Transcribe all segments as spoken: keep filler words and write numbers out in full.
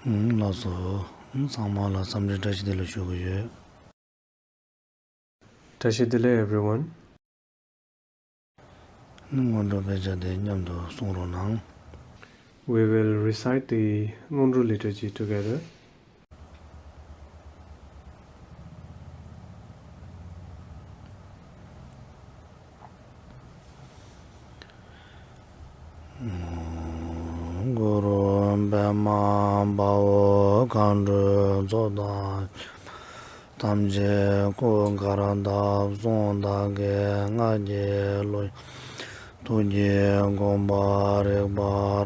ཨུམ། ལགས་སོ། ཨུམ། ཚང་མ་ལ་འཚམས་འདྲི་བཀྲ་ཤིས་བདེ་ལེགས་ཞུ་གི་ཡོད། བཀྲ་ཤིས་བདེ་ལེགས། Everyone. ཨུམ། སྔོན་འགྲོ་དཔེ་ཆ་དེ་མཉམ་དུ་གསུང་རོགས་གནང་། We will recite the སྔོན་འགྲོ་liturgy together. གུ་རུ་པདྨ་དཔའ་བོས་མཁའ་འགྲོའི་ཚོགས་དང་ཐམས་ཅད་སྐུ་གར་བཏབ་གསུང་བདག་གི་སྔགས་ཀྱི་གླུ། ཐུགས་ཀྱི་དགོངས་པ་རིག་པ་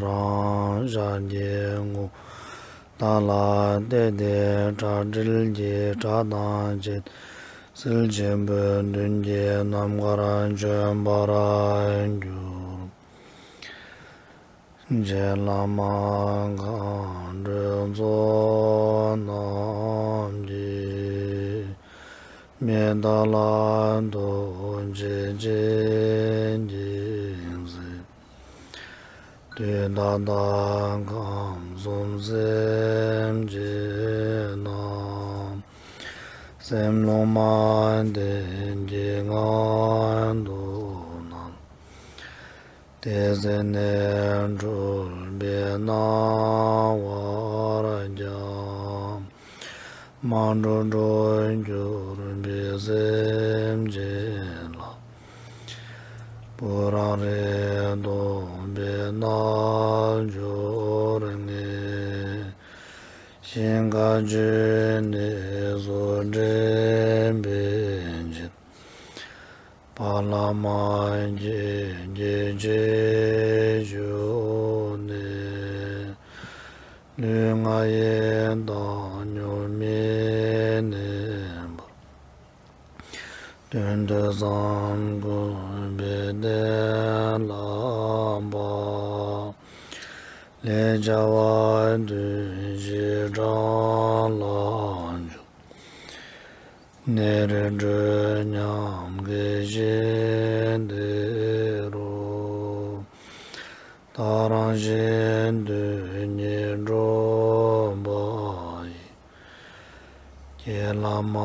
རང་ཤར་གྱི་ངོ་བོ་དག་ལ་གཏད་དེ་གྲ་སྒྲིག་གི་གྲ་དང་བཅས་ཏེ། ཟིལ་ཆེན་པོའི་མདུན་གྱི་ནམ་མཁར་བྱོན་པར་གྱུར། རྗེ་བླ་མ་མཁའ་འགྲོའི་ཚོགས་རྣམས་ཀྱིས། མི་འདའ་ལ་ཐུགས་རྗེ་ཆེ་གྱིས་གཟིགས། དུས་ད་ལྟ་ཁམས་གསུམ་སེམས་ཅན་རྣམས། སེམས་ལྷུང་མ་བདེན་གྱི་ངང་དུ་སྣང་། དེ་ཚེ་ནས་འཁྲུལ་པས་སྣང་བར་བྱ། མ་འགྲོ་འགྲོ་གྱུར་པའི་སེམས་ཅན་ལ། བུ་རམ་རིགས་སྟོང་པའི་རྣལ་འབྱོར་ངས། ཞིང་ཁམས་ཆོས་གནས་སུ་འདྲེན་པའི་ཕྱིར། བླ་མ་ཁྱེད་ཀྱི་རྗེས་ཞུགས་ནས། ལུས་ངག་ཡིད་གང་སྙོམས་མི་གནས་པར། དོན་དུ་བསམ་དགོངས་པའི་གཏན་ལ་དབབ། ལས་བྱ་བ་དོན་བཞི་དགྲ་ལ་འཇུག། ནད་རིགས་དྲུག་ཉམས་དགའི་ཞིང་དེ་རུ། ད་རང་གཞན་དོན་གཉིས་འགྲུབ་པ་ཡི། ཁྱེད་བླ་མ་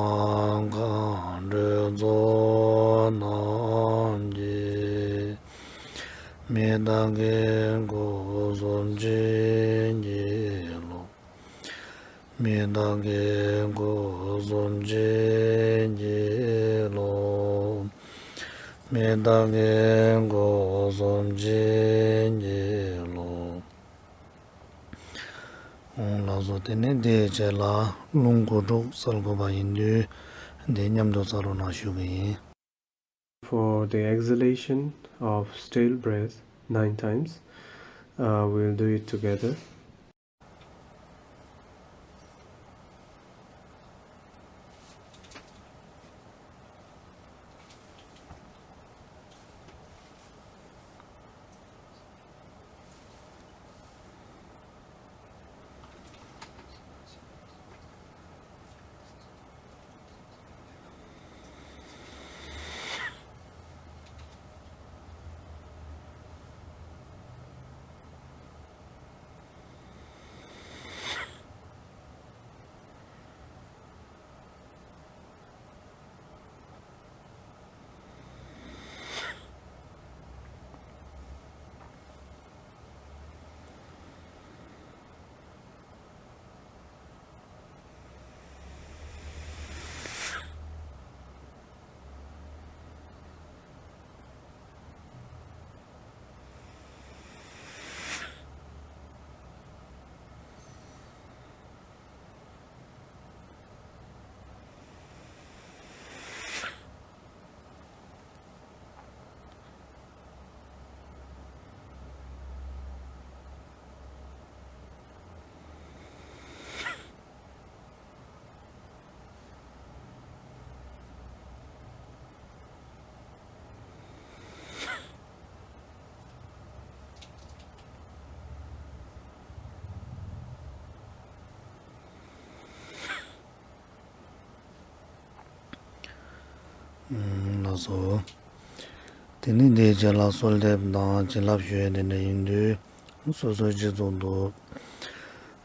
མཁའ་འགྲོའི་ཚོགས་རྣམས་ཀྱིས། མི་བདག་གི་སྐུ་གསུམ་བྱིན་གྱིས་རློབས། མི་བདག་གི་སྐུ་གསུམ་བྱིན་གྱིས་རློབས། མི་བདག་གི་སྐུ་གསུམ་བྱིན་གྱིས་རློབས། འོང་། ལགས་སོ། དེ་ནས་འདིའི་རྗེས་ལ་ལུང་དགུ་སྒྲུབ་གསལ་དགོས་པ་ཡིན་དུས། འདི་མཉམ་དུ་བྱ་རོགས་གནང་ཞུ་གི་ཡིན། For the exhalation of stale breath nine times, uh, we'll do it together. ལགས་སོ། དེ་ནས་འདིའི་རྗེས་ལ་གསོལ་འདེབས་དང་བྱིན་རླབས་ཞུ་ཡས་དེ་འདྲ་ཡིན་དུས། སོ་སོའི་སྤྱི་གཙུག་ཏུ།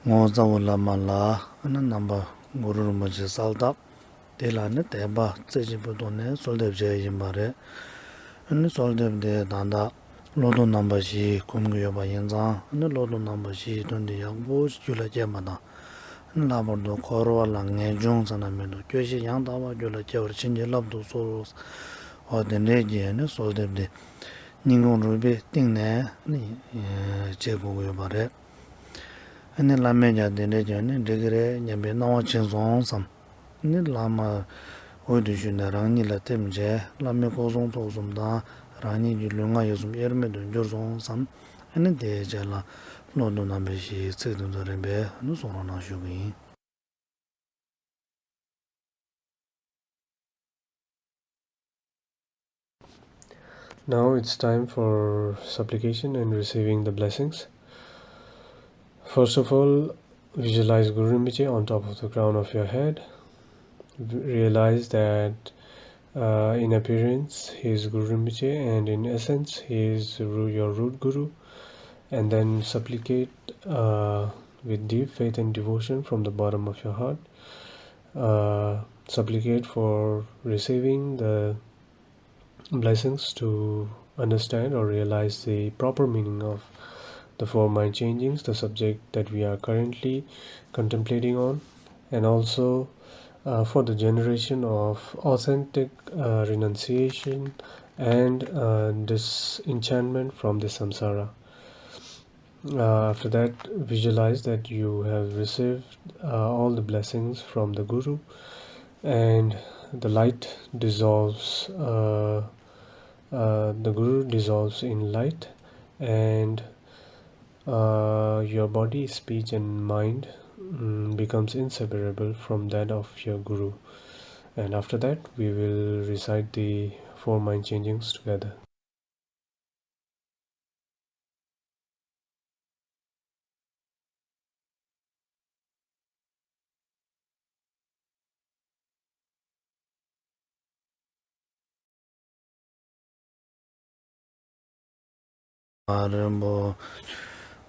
ངོ་ཚ་བོ་བླ་མ་ལ་ཨ་ནི་རྣམ་པ་གུ་རུ་རིན་པོ་ཆེ་གསལ་བཏབ། དེ་ལ་ནི་དད་པ་རྩེ་གཅིག་པུའི་ཐོག་ནས་གསོལ་འདེབས་བྱས་ཡིན་པ་རེད། ཨ་ནི་གསོལ་འདེབས་དེ་ད་ལྟ་བློ་ལྡོག་རྣམ་པ་བཞི་སྒོམ་གྱི་ཡོད་པ་ཡིན་ཙང་། ཨ་ནི་བློ་ལྡོག་རྣམ་པ་བཞིའི་དོན་དེ་ཡག་པོ་རྒྱུད་ལ་སྐྱེས་པ་དང་། ཨ་ནི་ལྷག་པར་དུ་འཁོར་བ་ལ་ངེས་འབྱུང་ཙམ་ན་མི་འདུག་སྐྱོ་ཤས་ཡང་དག་པ་རྒྱུད་ལ་སྐྱེ་བར་བྱིན་གྱིས་བརླབ་ཏུ་གསོལ། འོ་དེ་འདྲའི་གི་ཨ་ནི་གསོལ་འདེབས་དེ་སྙིང་ཁོང་རུས་པའི་གཏིང་ནས་ཨ་ནི་བྱེད་དགོས་ཀྱི་ཡོད་པ་རེད། ཨ་ནི་བླ་མས་ཀྱང་དེ་འདྲས་ཀྱང་ནི་འགྲིག་གི་རེད་སྙམ་པའི་སྣང་བ་བྱིན་སོང་བསམ། ཨ་ནི་བླ་མ་འོད་དུ་ཞུས་ནས་རང་ཉིད་ལ་ཐིམ་བྱས། བླ་མའི་སྐུ་གསུང་ཐུགས་གསུམ་དང་རང་ཉིད་ཀྱི་ལུས་ངག་ཡིད་གསུམ་དབྱེར་མེད་དུ་གྱུར་སོང་བསམ། ཨ་ནི་དེའི་རྗེས་ལ་བློ་ལྡོག་རྣམ་པ་བཞིའི་ཚིག་དེ་ཚོ་རིམ་པས་ཨ་ནི་གསུང་རོགས་གནང་ཞུ་གི་ཡིན། Now it's time for supplication and receiving the blessings. First of all, visualize Guru Rinpoche on top of the crown of your head. V- Realize that uh, in appearance he is Guru Rinpoche, and in essence he is ru- your root Guru. And then supplicate uh, with deep faith and devotion from the bottom of your heart. Uh, supplicate for receiving the blessings to understand or realize the proper meaning of the four mind changings, the subject that we are currently contemplating on, and also uh, for the generation of authentic uh, renunciation and uh, disenchantment from the samsara. Uh, after that, visualize that you have received uh, all the blessings from the Guru, and the light dissolves, uh, uh, the Guru dissolves in light, and uh, your body, speech, and mind mm, becomes inseparable from that of your Guru. And after that, we will recite the four mind changings together. རིན་པོ་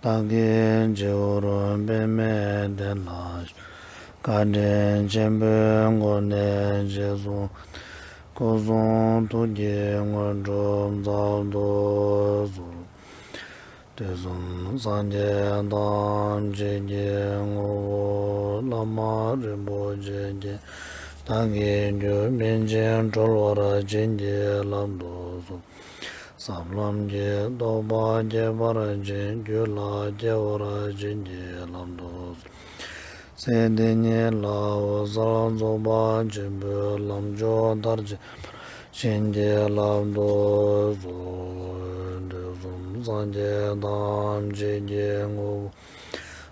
ཆེ། བདག་གིས་སྤྱི་བོར་པདྨའི་གདན་ལ་བཞུགས། བཀའ་དྲིན་ཆེན་པོའི་སྒོ་ནས་རྗེས་སུ་སྐུ་གསུང་ཐུགས་ཀྱི་དངོས་གྲུབ་སྩལ་དུ་གསོལ། དུས་གསུམ་སངས་རྒྱས་ཐམས་ཅད་ཀྱི་ངོ་བོ་བླ་མ་རིན་པོ་ཆེ་ཀྱེ། བདག་གི་རྒྱུད་སྨིན་ཅིང་གྲོལ་བར་བྱིན་གྱིས་བརླབ་ཏུ་གསོལ། ཟབ་ལམ་གྱི་རྟོགས་པ་སྐྱེ་བར་བྱིན། རྒྱུད་ལ་སྐྱེ་བར་བྱིན་གྱིས་བརླབ་ཏུ་གསོལ། ཚེ་འདི་ཉིད་ལ་འོད་གསལ་རྫོགས་པ་ཆེན་པོའི་ལམ་མཆོག་མཐར་ཕྱིན་པར་བྱིན་གྱིས་བརླབ་ཏུ་གསོལ། དུས་གསུམ་སངས་རྒྱས་ཐམས་ཅད་ཀྱི་ངོ་བོ་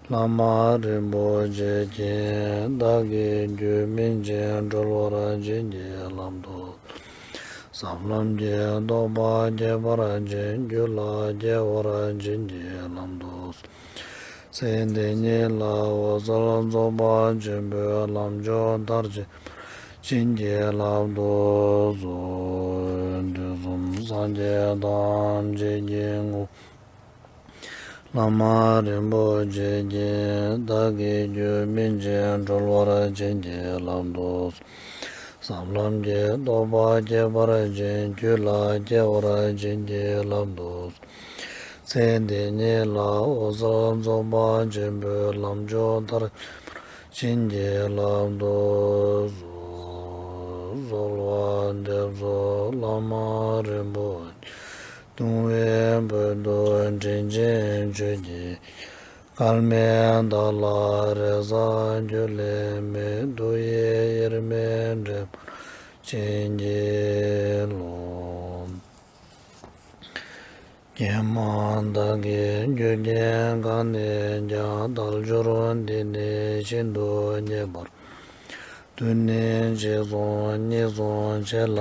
བླ་མ་རིན་པོ་ཆེ་ཀྱེ། བདག་གི་རྒྱུད་སྨིན་ཅིང་གྲོལ་བར་བྱིན་གྱིས་བརླབ་ཏུ་གསོལ། ཟབ་ལམ་གྱི་རྟོགས་པ་སྐྱེ་བར་བྱིན། རྒྱུད་ལ་སྐྱེ་བར་བྱིན་གྱིས་བརླབ་ཏུ་གསོལ། ཚེ་འདི་ཉིད་ལ་འོད་གསལ་རྫོགས་པ་ཆེན་པོའི་ལམ་མཆོག་མཐར་ཕྱིན་པར་བྱིན་གྱིས་བརླབ་ཏུ་གསོལ། དུས་གསུམ་སངས་རྒྱས་ཐམས་ཅད་ཀྱི་ངོ་བོ་བླ་མ་རིན་པོ་ཆེ་ཀྱེ། བདག་གི་རྒྱུད་སྨིན་ཅིང་གྲོལ་བར་བྱིན་གྱིས་བརླབ་ཏུ་གསོལ། ཟབ་ལམ་གྱི་རྟོགས་པ་སྐྱེ་བར་བྱིན། རྒྱུད་ལ་སྐྱེ་བར་བྱིན་གྱིས་བརླབ་ཏུ་གསོལ། ཚེ་འདི་ཉིད་ལ་འོད་གསལ་རྫོགས་པ་ཆེན་པོའི་ལམ་མཆོག་མཐར་ཕྱིན་པར་བྱིན་གྱིས་བརླབ་ཏུ་གསོལ། གསོལ་བ་འདེབས་སོ་བླ་མ་རིན་པོ་ཆེ། གདུང་བའི་བོད་དུ་དྲིན་ཅན་ཆོས་ཀྱི། སྐལ་མེད་བདག་ལ་རེ་ས་རྒྱུད་ལས་མེད། དུ་ཡི་དབྱེར་མེད་འདྲེན་པར་བྱིན་གྱིས་རློབས། ཀྱེ་མ་བདག་གི་རྒྱུད་ཀྱི་གང་ནས་ཀྱང་། དལ་འབྱོར་འདི་ནི་ཤིན་ཏུ་རྙེད་པར། དུས་ནི་གཅིག་སོང་གཉིས་སོང་ཕྱེད་ལ།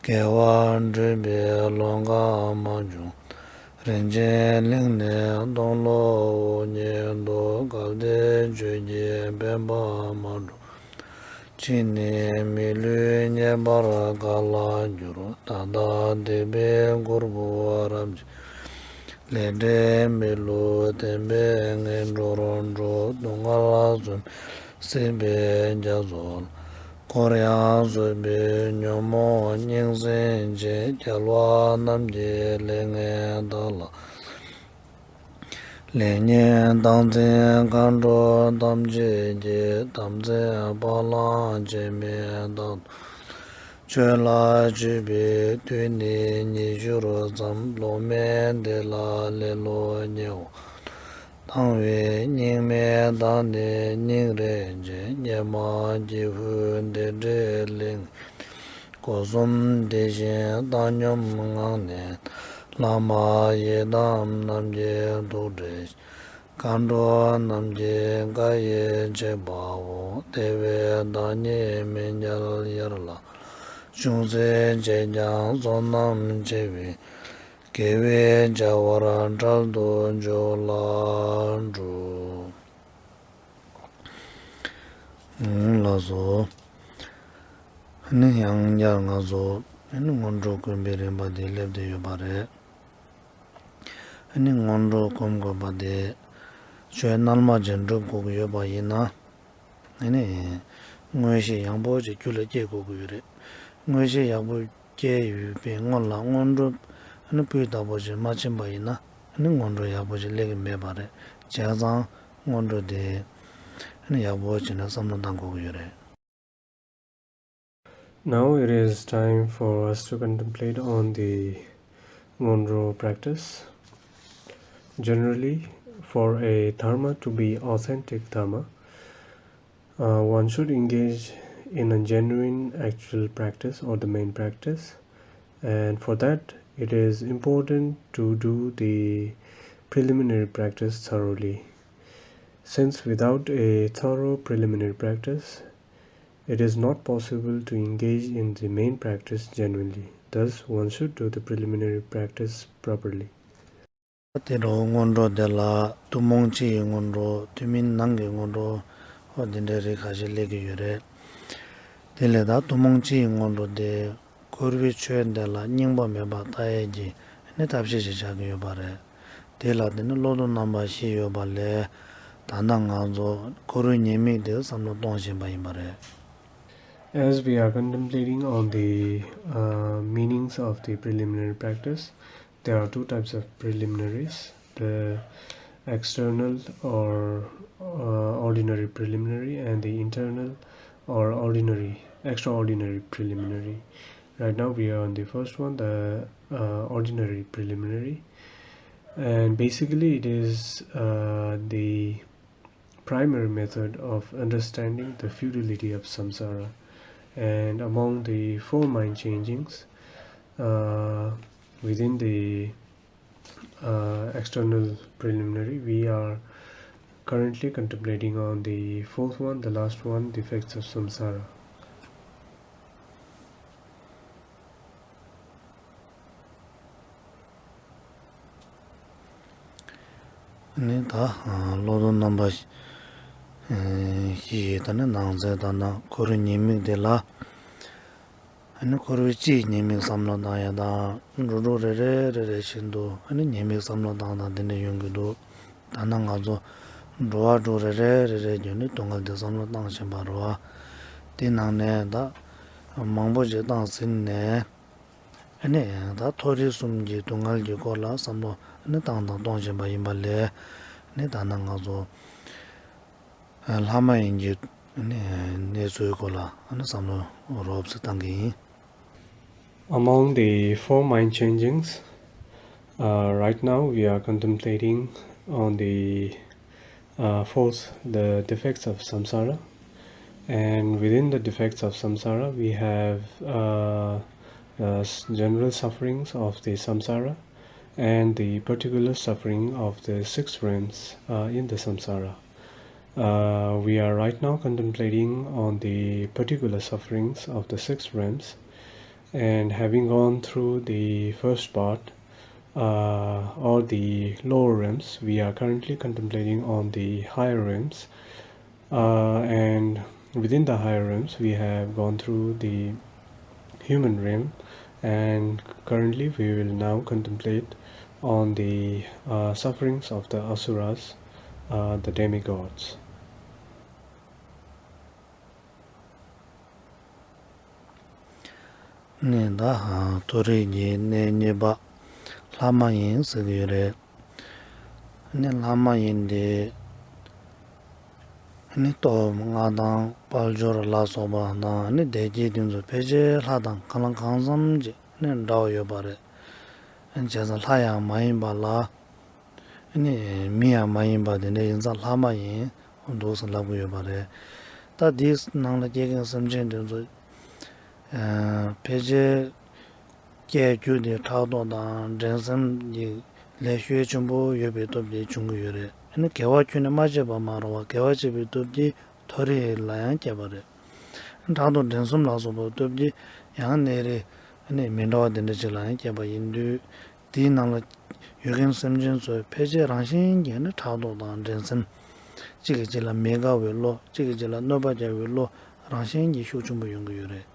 དགེ་བ་བསྒྲུབས་པའི་ལོང་ག་མ་བྱུང་། རིན་ཆེན་གླིང་ནས་སྟོང་ལོ་འོག་ཉིད་དུ། གལ་ཏེ་ཆོས་ཀྱི་དཔལ་འབར་མ་འགྲུབ། ཕྱིས་ནི་མི་ལུས་རྙེད་པར་ག་ལ་འགྱུར། ད་ལྟ་སྡིག་པའི་གུར་བུ་རབ་ཆད། ལས་འབྲས་མི་བསླུ་བདེན་པས་ངན་འགྲོར་འགྲོ། སྡུག་བསྔལ་གསུམ་སྲིད་པའི་རྒྱ་མཚོ་ལ། འཁོར་ཡང་བཟོད་པའི་ཉོན་མོངས་སྙིང་ཟིན་ཅིང་། རྒྱལ་བ་རྣམས་ཀྱི་ལས་ངན་བདག་ལ། ལེགས་ཉེས་སྟངས་འཛིན་མཁའ་འགྲོ་ཐམས་ཅད་ཀྱིས། དམ་ཚིག་བ་ལང་བྱེད་མིན་བདག་ཏུ། ཆོས་ལ་སྤྱོད་པའི་དུས་ནི་ཉི་ཤུར་མཚམས། ལོག་མིན་འདི་ལ་ལེ་ལོ་ཉེ་བ། བཏང་བའི་སྙིགས་མའི་བདག་ནི་སྙིང་རེ་རྗེ། སྙེགས་མ་ཀྱི་ཧུད་འདི་འདྲའི་ལེགས། སྒོ་གསུམ་དེ་བཞིན་བཏང་སྙོམས་ངང་ནས། ལྷག་མ་ཡི་དམ་རྣམས་ཀྱི་ཐུགས་རྗེ་ཞིང་། མཁའ་འགྲོ་རྣམས་ཀྱི་བཀའ་ཡིས་གཅིག་པའོ། དེ་བས་བདག་ཉིད་མི་འགྱུར་ཡར་ལ། ཅུང་ཟད་བྱས་ཀྱང་བསོད་ནམས་ཆེ་བའི། དགེ་བའི་བྱ་བར་འབྲལ་དུ་འཇུག་ལ་འགྲོ། ལགས་སོ། ནི་ཡང་བསྐྱར་ང་ཚོ་ནི་སྔོན་འགྲོ་སྒོམ་པའི་རིམ་པ་དེ་སླེབས་བསྡད་ཡོད་པ་རེད། ནི་སྔོན་འགྲོ་སྒོམ་དགོས་པ་དེ་ཆོས་རྣལ་མ་ཅན་སྒྲུབ་དགོས་ཀྱི་ཡོད་པ་ཡིན་ན། ཨ་ནི། མངོན་ཤེས་ཡངས་པོ་ཅིག་རྒྱུད་ལ་སྐྱེ་དགོས་ཀྱི་ཡོད་རེད། མངོན་ཤེས་ཡག་པོ་སྐྱེས་ཡོད་པའི་སྔོན་ལ་སྔོན་འགྲོ་ཨ་ནི་སྤུས་དག་པོ་ཞིག་མ་ཕྱིན་པ་ཡིན་ན་ཨ་ནི་སྔོན་འགྲོ་ཡག་པོ་ཞིག་སླེབས་ཀྱི་མེད་པ་རེད། བྱས་ཙང་སྔོན་འགྲོ་དེ་ཨ་ནི་ཡག་པོ་བྱས་ནས་བསམ་བློ་བཏང་དགོས་ཀྱི་ཡོད་རེད། Now it is time for us to contemplate on the Ngondro practice. Generally, for a dharma to be authentic dharma, uh, one should engage in a genuine actual practice or the main practice. And for that, it is important to do the preliminary practice thoroughly. Since without a thorough preliminary practice, it is not possible to engage in the main practice genuinely. Thus, one should do the preliminary practice properly. དེ་རུ་སྔོན་འགྲོ་དེ་ལ་ཐུན་མོང་སྤྱི་ཡི་སྔོན་འགྲོ། ཐུན་མིན་ནང་གི་སྔོན་འགྲོ། འོ་དེ་འདྲའི་རིགས་ཁ་ཤས་སླེབས་ཀྱི་ཡོད་རེད། དེ་ལས་ད་ཐུན་མོང་སྤྱི་ཡི་སྔོན་འགྲོ་དེ། འཁོར་བའི་ཆོས་འདི་ལ་རྙིང་པ་མེད་པར་ལྟ་ཡས་ཀྱི་ནི་ཐབས་ཤེས་ཤིག་ཆགས་ཀྱི་ཡོད་པ་རེད། དེ་ལ་དེ་ནི་བློ་ལྡོག་རྣམ་པ་བཞི་ཡོད་པ་ལས། ད་ལྟ་ང་ཚོ་འཁོར་བའི་ཉེས་དམིགས་དེ་བསམ་བློ་གཏོང་བཞིན་པ་ཡིན་པ་རེད། As we are contemplating on the uh, meanings of the preliminary practice, there are two types of preliminaries, the external or uh, ordinary preliminary and the internal or ordinary, extraordinary preliminary. Right now we are on the first one, the uh, ordinary preliminary. And basically it is uh, the primary method of understanding the futility of samsara. And among the four mind changings, uh, within the uh, external preliminary, we are currently contemplating on the fourth one, the last one, the effects of samsara. ནི་ད་བློ་ལྡོག་རྣམ་པ་བཞི་ཡི་ད་ནི་ནང་ཚན་ད་ན་འཁོར་བའི་ཉེས་དམིགས་དེ་ལ། ཨ་ནི་འཁོར་བའི་སྤྱིའི་ཉེས་དམིགས་བསམ་བློ་བཏང་ཡ་དང་། འགྲོ་དྲུག་རེ་རེ་རེ་རེ་བཞིན་དུ་ཨ་ནི་ཉེས་དམིགས་བསམ་བློ་བཏང་དང་དེ་འདྲ་ཡོང་གི་འདུག་ད་ནང་ང་ཚོ་འགྲོ་བ་དྲུག་རེ་རེ་རེ་རེ་བརྒྱུད་ནས་སྡུག་བསྔལ་དེ་བསམ་བློ་བཏང་བཞིན་པ་རེད་བ། དེ་ནང་ནས་ད་མང་པོ་ཞིག་བཏང་ཟིན་ནས། ཨ་ནི་ད་མཐོ་རིས་གསུམ་གྱི་སྡུག་བསྔལ་གྱི་སྐོར་ལ་བསམ་བློ་ཨ་ནི་བཏང་དང་གཏོང་བཞིན་པ་ཡིན་པ་ལས། ཨ་ནི་ད་ནང་ང་ཚོ་ལྷ་མ་ཡིན་གྱི་གནས་ཚུལ་སྐོར་ལ་བསམ་བློ་རོབ་ཙམ་བཏང་གི་ཡིན། Among the four mind changings, uh, right now we are contemplating on the uh, fourth, the defects of samsara. And within the defects of samsara, we have uh, uh, general sufferings of the samsara and the particular suffering of the six realms uh, in the samsara. Uh, we are right now contemplating on the particular sufferings of the six realms, and having gone through the first part, uh, or the lower realms, we are currently contemplating on the higher realms. Uh, and within the higher realms, we have gone through the human realm, and currently we will now contemplate on the uh, sufferings of the asuras, uh, the demigods. ནས་ད་མཐོ་རིས་ཀྱི་གནས་གཉིས་པ་ལྷ་མ་ཡིན་ཟེར་གྱི་ཡོད་རེད། ནས་ལྷ་མ་ཡིན་དེ། ནི་སྟོབས་མངའ་ཐང་དཔལ་འབྱོར་ལ་སོགས་པ་དང་ནི་བདེ་སྐྱིད་དེ་ཚོ་ཕལ་ཆེར་ལྷ་དང་གང་ལ་གང་འཚམ་ཅིག་ནི་འདྲ་བ་ཡོད་པ་རེད། བྱས་ཙང་ལྷ་ཡང་མ་ཡིན་པ་ལ་ནི་མི་ཡང་མ་ཡིན་པ་དེ་འདྲ་ཡིན་ཙང་ལྷ་མ་ཡིན་འདུག་ཟེར་ལབ་ཀྱི་ཡོད་པ་རེད། ད་དེའི་ནང་ལ་སྐྱེ་མཁན་སེམས་ཅན་དེ་ཚོ་ཕལ་ཆེར་སྐྱེ་རྒྱུ་དེ་ཕྲག་དོག་དང་འགྲན་སེམས་ཀྱི་ལས་ཤུགས་ཆེན་པོ་ཡོད་པའི་སྟོབས་ཀྱིས་བྱུང་གི་ཡོད་རེད། ཨ་ནི་དགེ་བ་ཁྱོན་ནས་མ་བྱས་པ་མ་རེད་པ་དགེ་བ་བྱས་པའི་སྟོབས་ཀྱིས་མཐོ་རིས་ལ་ཡང་སྐྱེས་པ་རེད། ཕྲག་དོག་འགྲན་སེམས་ལ་སོགས་པའི་སྟོབས་ཀྱིས་ཡང་གནས་རིས་ཨ་ནི་མི་འདྲ་བ་དེ་འདྲ་ཅིག་ལ་ཡང་སྐྱེས་པ་ཡིན་དུས། དེའི་ནང་ལ་ཡོད་མཁན་སེམས་ཅན་ཚོའི་ཕལ་ཆེར་རང་བཞིན་གྱིས་ནི་ཕྲག་དོག་དང་འགྲན་སེམས། གཅིག་གིས་གཅིག་ལ་མི་དགའ་བའི་བློ། གཅིག་གིས་གཅིག་ལ་གནོད་པ་རྒྱག་པའི་བློ་རང་བཞིན་གྱིས་ཤུགས་ཆེན་པོ་ཡོང་གི་ཡོད་རེད།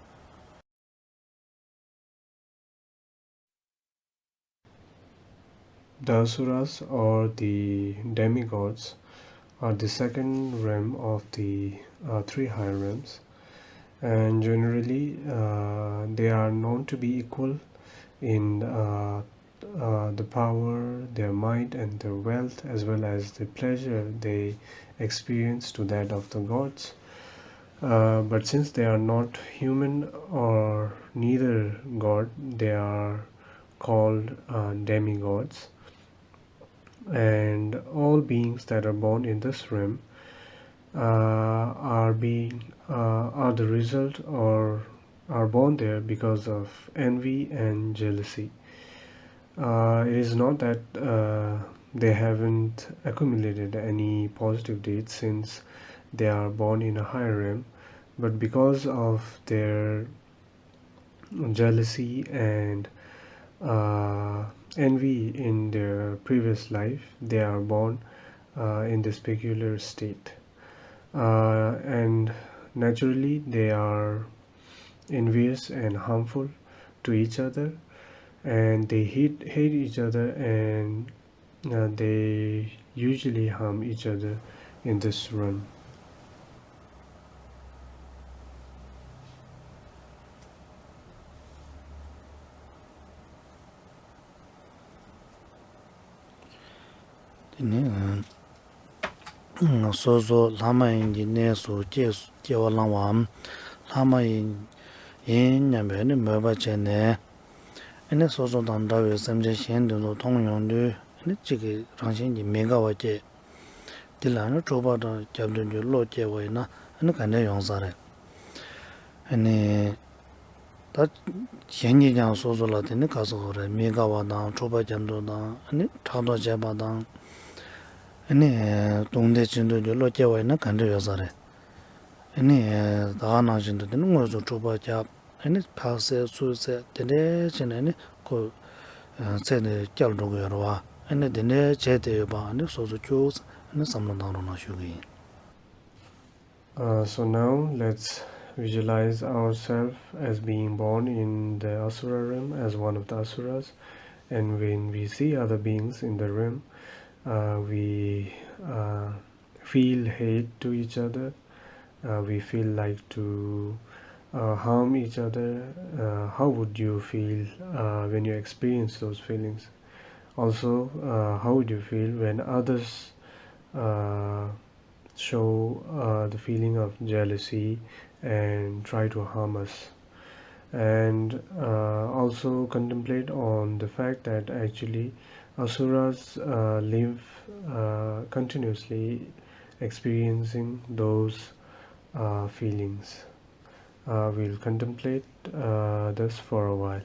The Asuras or the demigods are the second realm of the uh, three higher realms, and generally uh, they are known to be equal in uh, uh, the power, their might, and their wealth, as well as the pleasure they experience to that of the gods. Uh, but since they are not human or neither god, they are called uh, demigods. And all beings that are born in this realm uh, are being uh, are the result or are born there because of envy and jealousy. Uh, it is not that uh, they haven't accumulated any positive deeds since they are born in a higher realm, but because of their jealousy and uh, envy in their previous life, they are born uh, in this peculiar state. Uh, and naturally, they are envious and harmful to each other, and they hate, hate each other, and uh, they usually harm each other in this realm. དེ་ནས་སོ་སོ་ལྷ་མ་ཡིན་གྱི་གནས་སུ་སྐྱེ་སྐྱེ་བ་བླང་བའམ་ལྷ་མ་ཡིན་ཡིན་སྙམ་པའི་ནི་མོས་པ་བྱས་ནས། ཨ་ནི་སོ་སོ་དང་འདྲ་བའི་སེམས་ཅན་གཞན་དེ་ཚོ་མཐོང་ཡོང་དུས་ཨ་ནི་གཅིག་གི་རང་བཞིན་གྱིས་མི་དགའ་བ་སྐྱེ། དེ་ལ་ཨ་ནི་འཁྲུག་པ་དང་རྒྱབ་འདོན་གྱི་བློ་སྐྱེ་བ་ཡིན་ན་ཨ་ནི་ག་འདྲ་ཡོང་ས་རེད། ཨ་ནི་ད་གཞན་གྱིས་ཀྱང་སོ་སོ་ལ་དེ་ནི་ག་ཟེར་དགོས་རེད། མི་དགའ་བ་དང་འཁྲུག་པ་རྒྱབ་འདོན་དང་ཨ་ནི་ཕྲག་དོག་བྱེད་པ་དང་ཨ་ནི་རྡུང་རྡེག་བྱེད་འདོད་ཀྱི་བློ་སྐྱེ་བ་ཡིན་ན་ག་འདྲ་ཡོད་ས་རེད། ཨ་ནི་ད་ག་ནང་བཞིན་དུ་དེ་ནི་དངོས་སུ་འཁྲུག་པ་རྒྱབ། ཨ་ནི་ཕར་བསད་ཚུར་བསད་དེ་འདྲའི་བྱས་ནས་ནི་ཁོ་ཚེ་འདི་བསྐྱལ་འགྲོ་གི་ཡོད་རེད་བ། ཨ་ནི་དེ་འདྲའི་བྱས་ཏེ་ཡོད་པ་ཨ་ནི་སོ་སོ་ཁྱོད་ཨ་ནི་བསམ་བློ་བཏང་རོགས་གནང་ཞུ་གི་ཡིན། Uh, so now let's visualize ourselves as being born in the Asura realm as one of the Asuras, and when we see other beings in the realm, uh, we uh, feel hate to each other. Uh, we feel like to uh, harm each other. Uh, how would you feel uh, when you experience those feelings? Also, uh, how would you feel when others uh, show uh, the feeling of jealousy and try to harm us? And uh, also contemplate on the fact that actually asuras uh, live uh, continuously experiencing those uh, feelings. Uh, we'll contemplate uh, this for a while.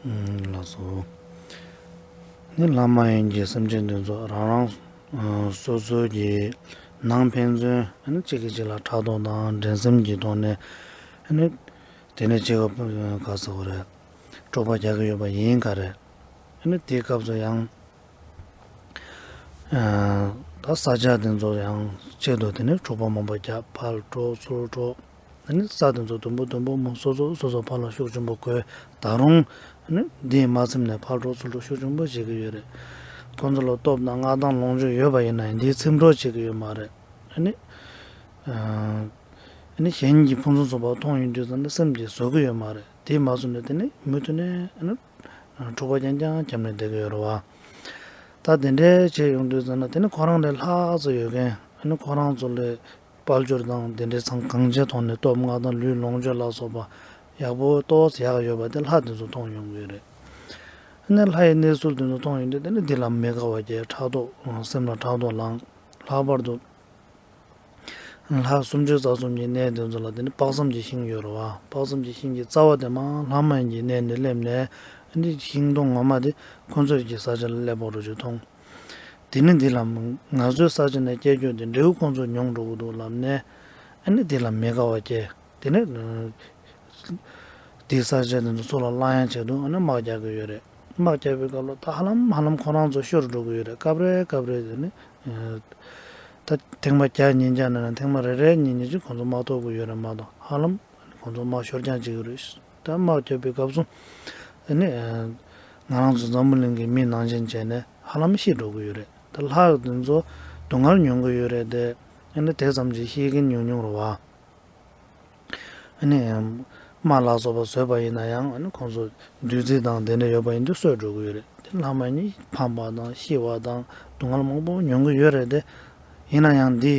ལགས་སོ། ནི་ལྷ་མ་ཡིན་གྱི་སེམས་ཅན་དེ་ཚོ་རང་རང་སོ་སོའི་གི་ནང་ཕན་ཚུན་ནི་གཅིག་གིས་གཅིག་ལ་ཕྲག་དོག་དང་འགྲན་སེམས་ཀྱི་ཐོག་ནས་ནི་དེ་ནས་གཅིག་ག་ག་ཟེར་དགོས་རེད། དཀྲུག་པ་རྒྱག་གི་ཡོད་པ་ཡིན་ག་རེད། ནི་དེའི་སྐབས་སུ་ཡང་ད་ས་ཆ་དེ་ཚོ་ཡང་ཆེད་དུ་དེ་ནི་འཁྲུག་པ་མང་པོ་རྒྱབ། ཕར་འགྲོ་ཚུར་འགྲོ། ཨ་ནི་ས་དེ་ཚོ་དུམ་བུ་དུམ་བུ་མོ་སོ་སོ་སོ་སོ་ཕར་ལ་ཤུགས་ཆེན་པོ་བགོས། ད་རུང་ཨ་ནི་འདིས་མ་ཚིམ་ནས་ཕར་འགྲོ་ཚུར་འགྲོ་ཤུགས་ཆེན་པོ་བྱེད་ཀྱི་ཡོད་རེད། ཁོང་ཚོ་ལ་སྟོབས་དང་མངའ་ཐང་ལོངས་སྤྱོད་ཡོད་པ་ཡིན་ན་ཡང་འདིས་ཚིམ་རོགས་བྱེད་ཀྱི་ཡོད་མ་རེད། ཨ་ནི་ཨ་ནི་གཞན་གྱི་ཕུན་སུམ་ཚོགས་པ་མཐོང་ཡོང་དུས་ཙམ་ནས་སེམས་ཀྱིས་བཟོད་ཀྱི་ཡོད་མ་རེད། དེས་མ་བཟོད་ནས་དེ་ནི་མུ་མཐུད་ནས་ཨ་ནི་འཁྲུག་པ་རྐྱང་རྐྱང་བརྒྱབ་ནས་བསྡད་ཀྱི་ཡོད་རེད་བ། ད་དེ་འདྲའི་བྱས་ཡོང་དུས་ཙམ་ན་དེ་ནི་ཁོ་རང་ལས་ལྷག་ཙམ་ཡོད་མཁན། ཨ་ནི་ཁོ་རང་ཚོ་ལས་དཔལ་འབྱོར་དང་དེ་འདྲའི་ཚང་གང་ཅིའི་ཐོག་ནས་སྟོབས་མངའ་ཐང་ལུས་ལོངས་སྤྱོད་ལ་སོགས་པ་ཡག་པོ་ཏོག་ཙམ་ཡག་ཡོད་པ་དེ་ལྷ་དེ་ཚོ་མཐོང་ཡོང་གི་རེད། ཨ་ནི་ལྷ་ཡི་གནས་ཚུལ་དེ་ཚོ་མཐོང་ཡོང་དུས་དེ་ནི་འདི་ལ་མི་དགའ་བ་སྐྱེ། ཕྲག་དོག་སེམས་ལ་ཕྲག་དོག་ལངས། ལྷག་པར་དུ་ལྷ་སུམ་ཅུ་རྩ་གསུམ་གྱི་གནས་དེ་ཚོ་ལ་དེ་ནི་དཔག་བསམ་གྱི་ཤིང་ཡོད་རེད་བ། དཔག་བསམ་གྱི་ཤིང་གི་རྩ་བ་དེ་མར་ལྷ་མ་ཡིན་གྱི་གནས་ནས་སླེབས་ནས་ཨ་ནི་ཤིང་སྡོང་ངོ་མ་དེ་ཁོ་ཚོའི་གི་ས་ཆ་ལ་སླེབས་པ་རུ་ཅིག་མཐོང་། དེ་ནི་འདི་ལ་ང་ཚོའི་ས་ཆ་ནས་སྐྱེ་རྒྱུ་དེ་འབྲས་བུ་ཁོང་ཚོས་མྱོང་འགྲོ་གི་འདུག་ལབ་ནས་ཨ་ནི་འདི་ལ་མི་དགའ་བ་སྐྱེ། དེ་ནས་དེའི་ས་ཆ་དེ་ཚོ་སོ་ལ་བླང་ཡང་ཆེད་དུ་ཨ་ནི་དམག་རྒྱག་གི་ཡོད་རེད། དམག་རྒྱག་པའི་སྐབས་ལ་ད་ཧ་ལམ་ཧ་ལམ་ཁོ་རང་ཚོ་ཤོར་འགྲོ་གི་ཡོད་རེད། སྐབས་རེ་སྐབས་རེ་དེ་ནི་ད་ཐེངས་མ་བརྒྱ་ཉིས་བརྒྱ་ནང་ནས་ཐེངས་མ་རེ་རེ་གཉིས་གཉིས་ཅིག་ཁོང་ཚོ་དམག་ཐོབ་ཀྱི་ཡོད་རེད་མ་གཏོགས་ཧ་ལམ་ཁོང་ཚོ་དམག་ཤོར་རྐྱང་བྱེད་ཀྱི་རེད། ད་དམག་རྒྱག་པའི་སྐབས་སུ་ཨ་ནི་ང་རང་ཚོ་འཛམ་བུ་གླིང་གི་མི་ནང་བཞིན་བྱས་ནས་ཧ་ལམ་ཤི་འགྲོ་གི་ཡོད་རེད། ད་ལྷ་དེ་ཚོ་སྡུག་བསྔལ་མྱོང་གི་ཡོད་རེད་དེ། ཨ་ནི་དེ་ཙམ་གྱིས་ཤི་མཁན་ཉུང་ཉུང་རེད་བ། ཨ་ནི་རྨ་ལ་སོགས་པ་བཟོས་པ་ཡིན་ན་ཡང་ཨ་ནི་ཁོང་ཚོ་བདུད་རྩི་དང་དེ་འདྲ་ཡོད་པ་ཡིན་དུས་གསོས་འགྲོ་གི་ཡོད་རེད། དེ་ལྷ་མ་ཡིན་ཕམ་པ་དང་ཤི་བ་དང་སྡུག་བསྔལ་མང་པོ་མྱོང་གི་ཡོད་རེད་དེ། ཡིན་ན་ཡང་འདི་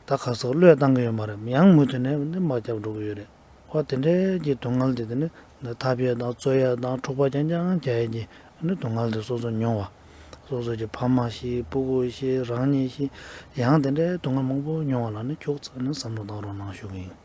ད་ག་ཟེར་བློས་བཏང་གི་ཡོད་མ་རེད། ཡང་མུ་མཐུད་ནས་འདི་དམག་རྒྱབ་འགྲོ་གི་ཡོད་རེད། འོ་དེ་འདྲའི་གི་སྡུག་བསྔལ་དེ་དེ་ནི་འཐབ་ཡས་དང་རྩོད་ཡས་དང་འཁྲུག་པ་རྐྱང་རྐྱང་རྒྱག་ཡས་ཀྱི་ཨ་ནི་སྡུག་བསྔལ་དེ་སོ་སོ་མྱོང་བ། སོ་སོ་གི་ཕ་མ་ཤི། སྤུ་གུ་ཤི། རང་ཉིད་ཤི། ཡང་དེ་འདྲའི་སྡུག་བསྔལ་མང་པོ་མྱོང་བ་ལ་ནི་ཁྱུག་ཙམ་ནི་བསམ་བློ་བཏང་རོགས་གནང་ཞུ་གི་ཡིན།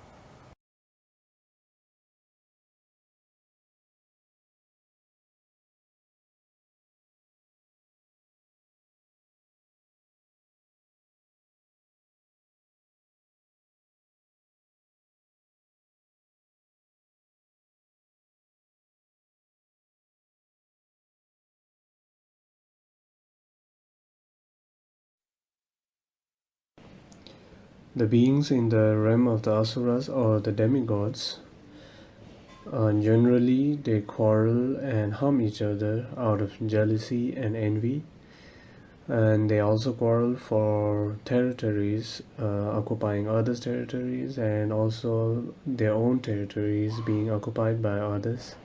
The beings in the realm of the asuras or the demigods, uh, generally they quarrel and harm each other out of jealousy and envy. And they also quarrel for territories, uh, occupying others' territories, and also their own territories being occupied by others.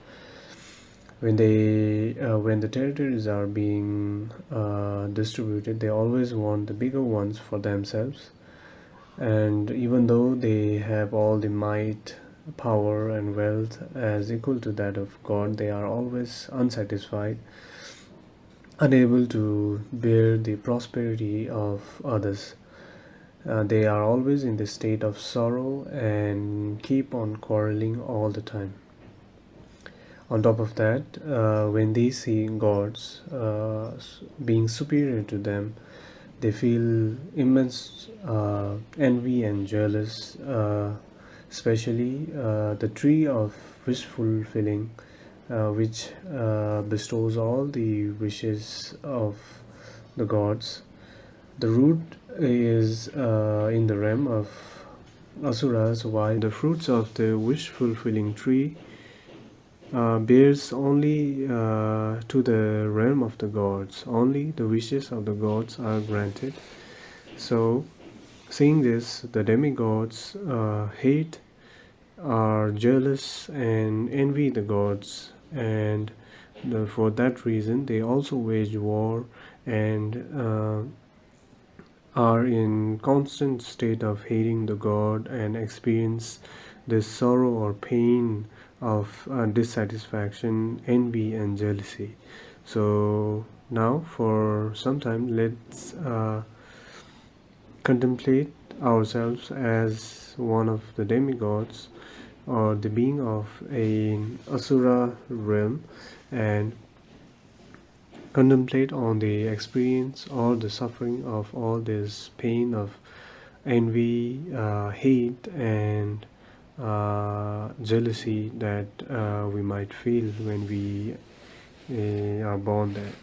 When they, uh, when the territories are being, uh, distributed, they always want the bigger ones for themselves. And even though they have all the might, power, and wealth as equal to that of God, they are always unsatisfied, unable to bear the prosperity of others. Uh, they are always in the state of sorrow and keep on quarreling all the time. On top of that, uh, when they see gods, uh, s- being superior to them, they feel immense, uh, envy and jealous, uh, especially, uh, the tree of wish fulfilling, uh, which, uh, bestows all the wishes of the gods. The root is, uh, in the realm of asuras, while the fruits of the wish fulfilling tree, uh, bears only, uh, to the realm of the gods. Only the wishes of the gods are granted. So, seeing this, the demigods, uh, hate, are jealous, and envy the gods, and the, for that reason, they also wage war and, uh, are in constant state of hating the god and experience this sorrow or pain of, uh, dissatisfaction, envy, and jealousy. So now, for some time, let's, uh, contemplate ourselves as one of the demigods. or the being of an asura realm and contemplate on the experience or the suffering of all this pain of envy, uh, hate, and uh, jealousy that uh, we might feel when we uh, are born there.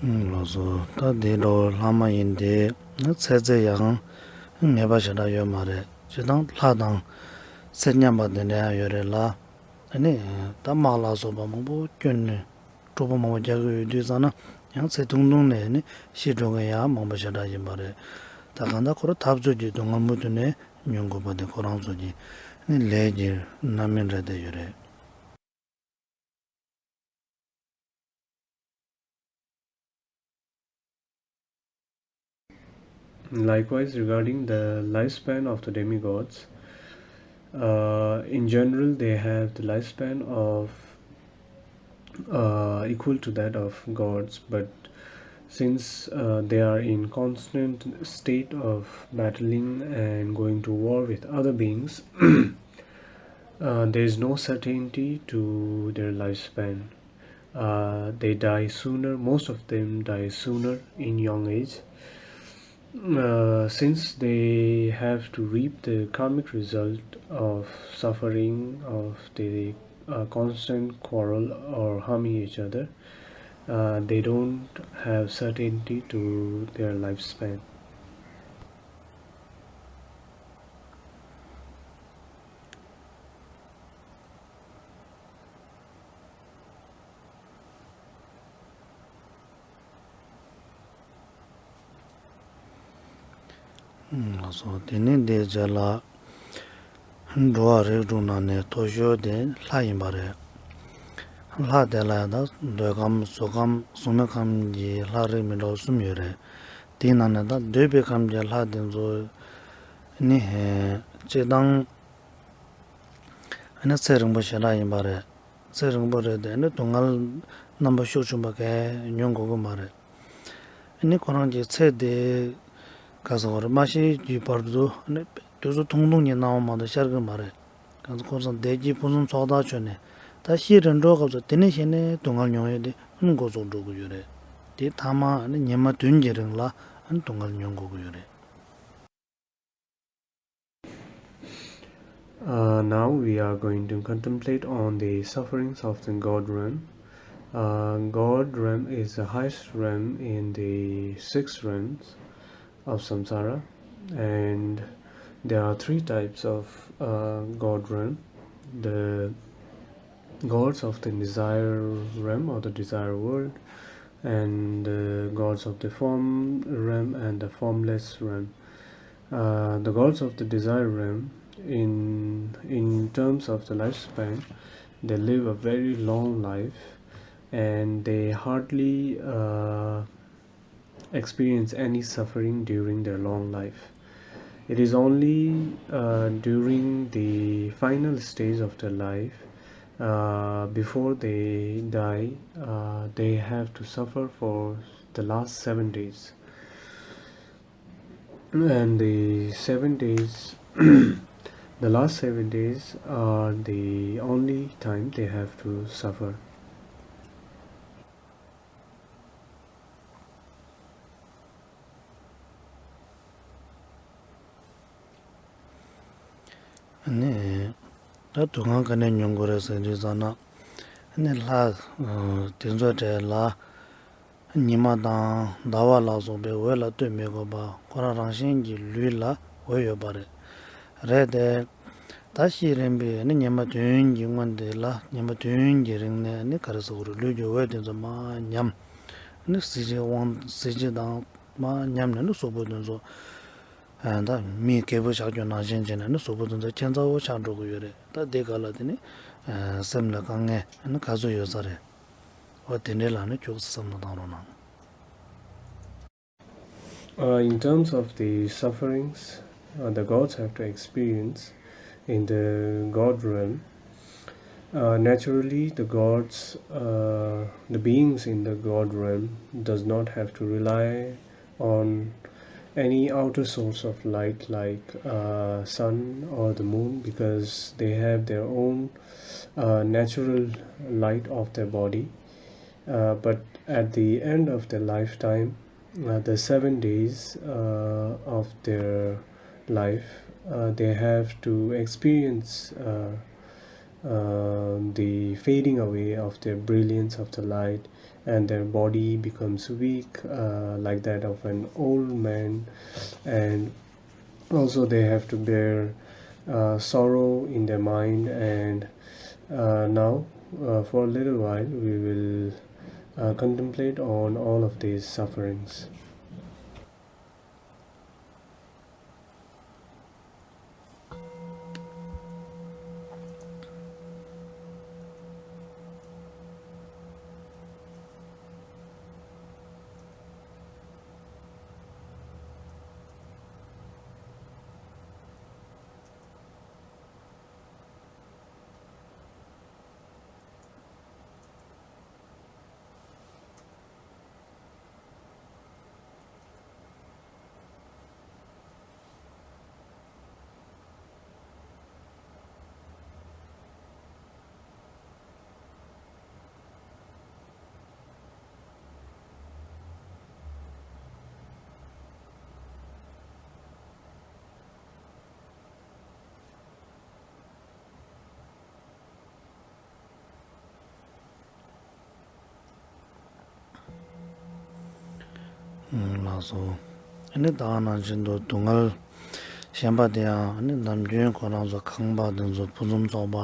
ལགས་སོ། ད་འདི་འདྲ་བོ་ལྷག་མ་ཡིན་ཏེ། ཚེ་ཚད་ཡང་ངེས་པ་ཞེ་དྲག་ཡོད་མ་རེད། སྤྱིར་བཏང་ལྷ་དང་ཚེ་མཉམ་པ་དེ་འདྲ་ཡང་ཡོད་རེད་ལ། ཨ་ནི་ད་དམག་ལ་སོགས་པ་མང་པོ་བསྐྱོན་ནས་སྤྲོ་པོ་མང་པོ་རྒྱག་གི་ཡོད་དུས་ཙང་ན། ཡང་ཚེ་ཐུང་ཐུང་ནས་ནི་ཤི་འགྲོ་མཁན་ཡང་མང་པོ་ཞེ་དྲག་ཡིན་པ་རེད། ད་གང་ལྟར་ཁོ་རང་འཐབ་རྩོད་ཀྱི་སྡུག་བསྔལ་མུ་མཐུད་ནས་མྱོང་དགོས་པ་དེ་ཁོ་རང་ཚོ་གི་ནི་ལས་ཀྱི་རྣམ་སྨིན་རེད་བསྡད་ཡོད་རེད། Likewise, regarding the lifespan of the demigods, uh, in general, they have the lifespan of uh, equal to that of gods, but since uh, they are in constant state of battling and going to war with other beings, uh, there is no certainty to their lifespan. Uh, they die sooner, most of them die sooner in young age. Uh, since they have to reap the karmic result of suffering, of the uh, constant quarrel or harming each other, uh, they don't have certainty to their lifespan. ལགས་སོ། དེ་ནས་འདིའི་རྗེས་ལ་འགྲོ་བ་རིགས་དྲུག་ནང་ནས་མཐོ་ཤོས་དེ་ལྷ་ཡིན་པ་རེད། ལྷ་དེ་ལ་ཡང་ད་འདོད་ཁམས་གཟུགས་ཁམས་གཟུགས་མེད་ཁམས་ཀྱི་ལྷ་རིགས་མི་འདྲ་བ་གསུམ་ཡོད་རེད། དེའི་ནང་ནས་ད་འདོད་པའི་ཁམས་ཀྱི་ལྷ་དེ་ཚོ་ནི་སྤྱིར་བཏང་ཨ་ནི་ཚེ་རིང་པོ་ཞེ་དྲག་ཡིན་པ་རེད། ཚེ་རིང་པོ་རེད་དེ་ཨ་ནི་སྡུག་བསྔལ་རྣམ་པ་ཤུགས་ཆུང་པ་གས་མྱོང་དགོས་ཀྱི་མ་རེད། ཨ་ནི་ཁོ་རང་གི་ཚེ་དེ་ག་ཟེར་བ་རེད། མ་ཤི་གི་བར་དུ་ཨ་ནི་དུས་ཚོད་ཐུང་ཐུང་གི་སྣང་བ་མ་གཏོགས་ཤར་གི་མ་རེད། གང་ཚོ་ཁོ་ཚོ་བདེ་སྐྱིད་ཕུན་སུམ་ཚོགས་ཐག་ཆོད་ནས་ད་ཤི་རན་འགྲོ་སྐབས་སུ་དེ་ནས་གཞི་ནས་སྡུག་བསྔལ་མྱོང་ཡས་དེ་ཨ་ནི་འགོ་ཚུགས་འགྲོ་གི་ཡོད་རེད། དེ་ཐ་མ་ཨ་ནི་ཉི་མ་བདུན་གྱི་རིང་ལ་ཨ་ནི་སྡུག་བསྔལ་མྱོང་དགོས་ཀྱི་ཡོད་རེད། Uh, now we are going to contemplate on the sufferings of the God realm. Uh, God realm is the highest realm in the six realms of samsara, and there are three types of uh, God realm: the gods of the desire realm or the desire world, and the gods of the form realm and the formless realm. Uh, the gods of the desire realm, in in terms of the lifespan, they live a very long life, and they hardly uh, experience any suffering during their long life. It is only uh, during the final stage of their life, uh, before they die, uh, they have to suffer for the last seven days. And the seven days, the last seven days are the only time they have to suffer. ཨ་ནི། ད་དུས་སྒང་ག་ནས་མྱོང་དགོས་རེད་ཟེར་དུས་ཙམ་ན། ཨ་ནི་ལྷ་དེ་ཚོ་གྲས་ལ། ཉི་མ་དང་ཟླ་བ་ལ་སོགས་པའི་འོད་ལ་ལྟོས་མི་དགོས་པ། ཁོ་རང་རང་བཞིན་གྱི་ལུས་ལ་འོད་ཡོད་པ་རེད། རེད་དེ། ད་ཤི་རན་པའི་ནི་ཉི་མ་བདུན་གྱི་སྔོན་དེ་ལ། ཉི་མ་བདུན་གྱི་རིང་ནས་ནི་ག་རེ་ཟེར་དགོས་རེད། ལུས་ཀྱི་འོད་དེ་ཚོ་མར་ཉམས། ནི་གཟི་བརྗིད་དབང་གཟི་བརྗིད་དང་མར་ཉམས་ནས་ནི་གཟུགས་པོ་དེ་ཚོ། ཨ། ད་མི་རྒད་པོ་ཆགས་རྒྱུ་ནང་བཞིན་བྱས་ནས་ནི་གཟུགས་པོ་དེ་ཚོ་ཁྱད་མཚར་པོ་ཆགས་འགྲོ་གི་ཡོད་རེད། ད་དེ་ག་ལ་དེ་ནི་སེམས་ལ་དཀའ་ངལ་ནི་ག་ཚོད་ཡོད་ས་རེད། འོ་དེ་འདྲའི་ལ་ནི་ཁྱུག་ཙམ་བསམ་བློ་བཏང་རོགས་གནང་། Uh, in terms of the sufferings, uh, the gods have to experience in the god realm, uh, naturally the gods, uh, the beings in the god realm does not have to rely on any outer source of light like uh, sun or the moon, because they have their own uh, natural light of their body. Uh, but at the end of their lifetime, uh, the seven days uh, of their life, uh, they have to experience uh, uh, the fading away of their brilliance of the light, and their body becomes weak, uh, like that of an old man, and also they have to bear uh, sorrow in their mind. And uh, now, uh, for a little while, we will uh, contemplate on all of these sufferings. ལགས་སོ། ཨ་ནི་ད་ག་ནང་བཞིན་དུ་སྡུག་བསྔལ་ཞེན་པ་དེ་ཡང་ཨ་ནི་ནམ་རྒྱུན་ཁོ་རང་ཚོ་ཁང་པ་དེ་ཚོ་ཕུན་སུམ་ཚོགས་པ།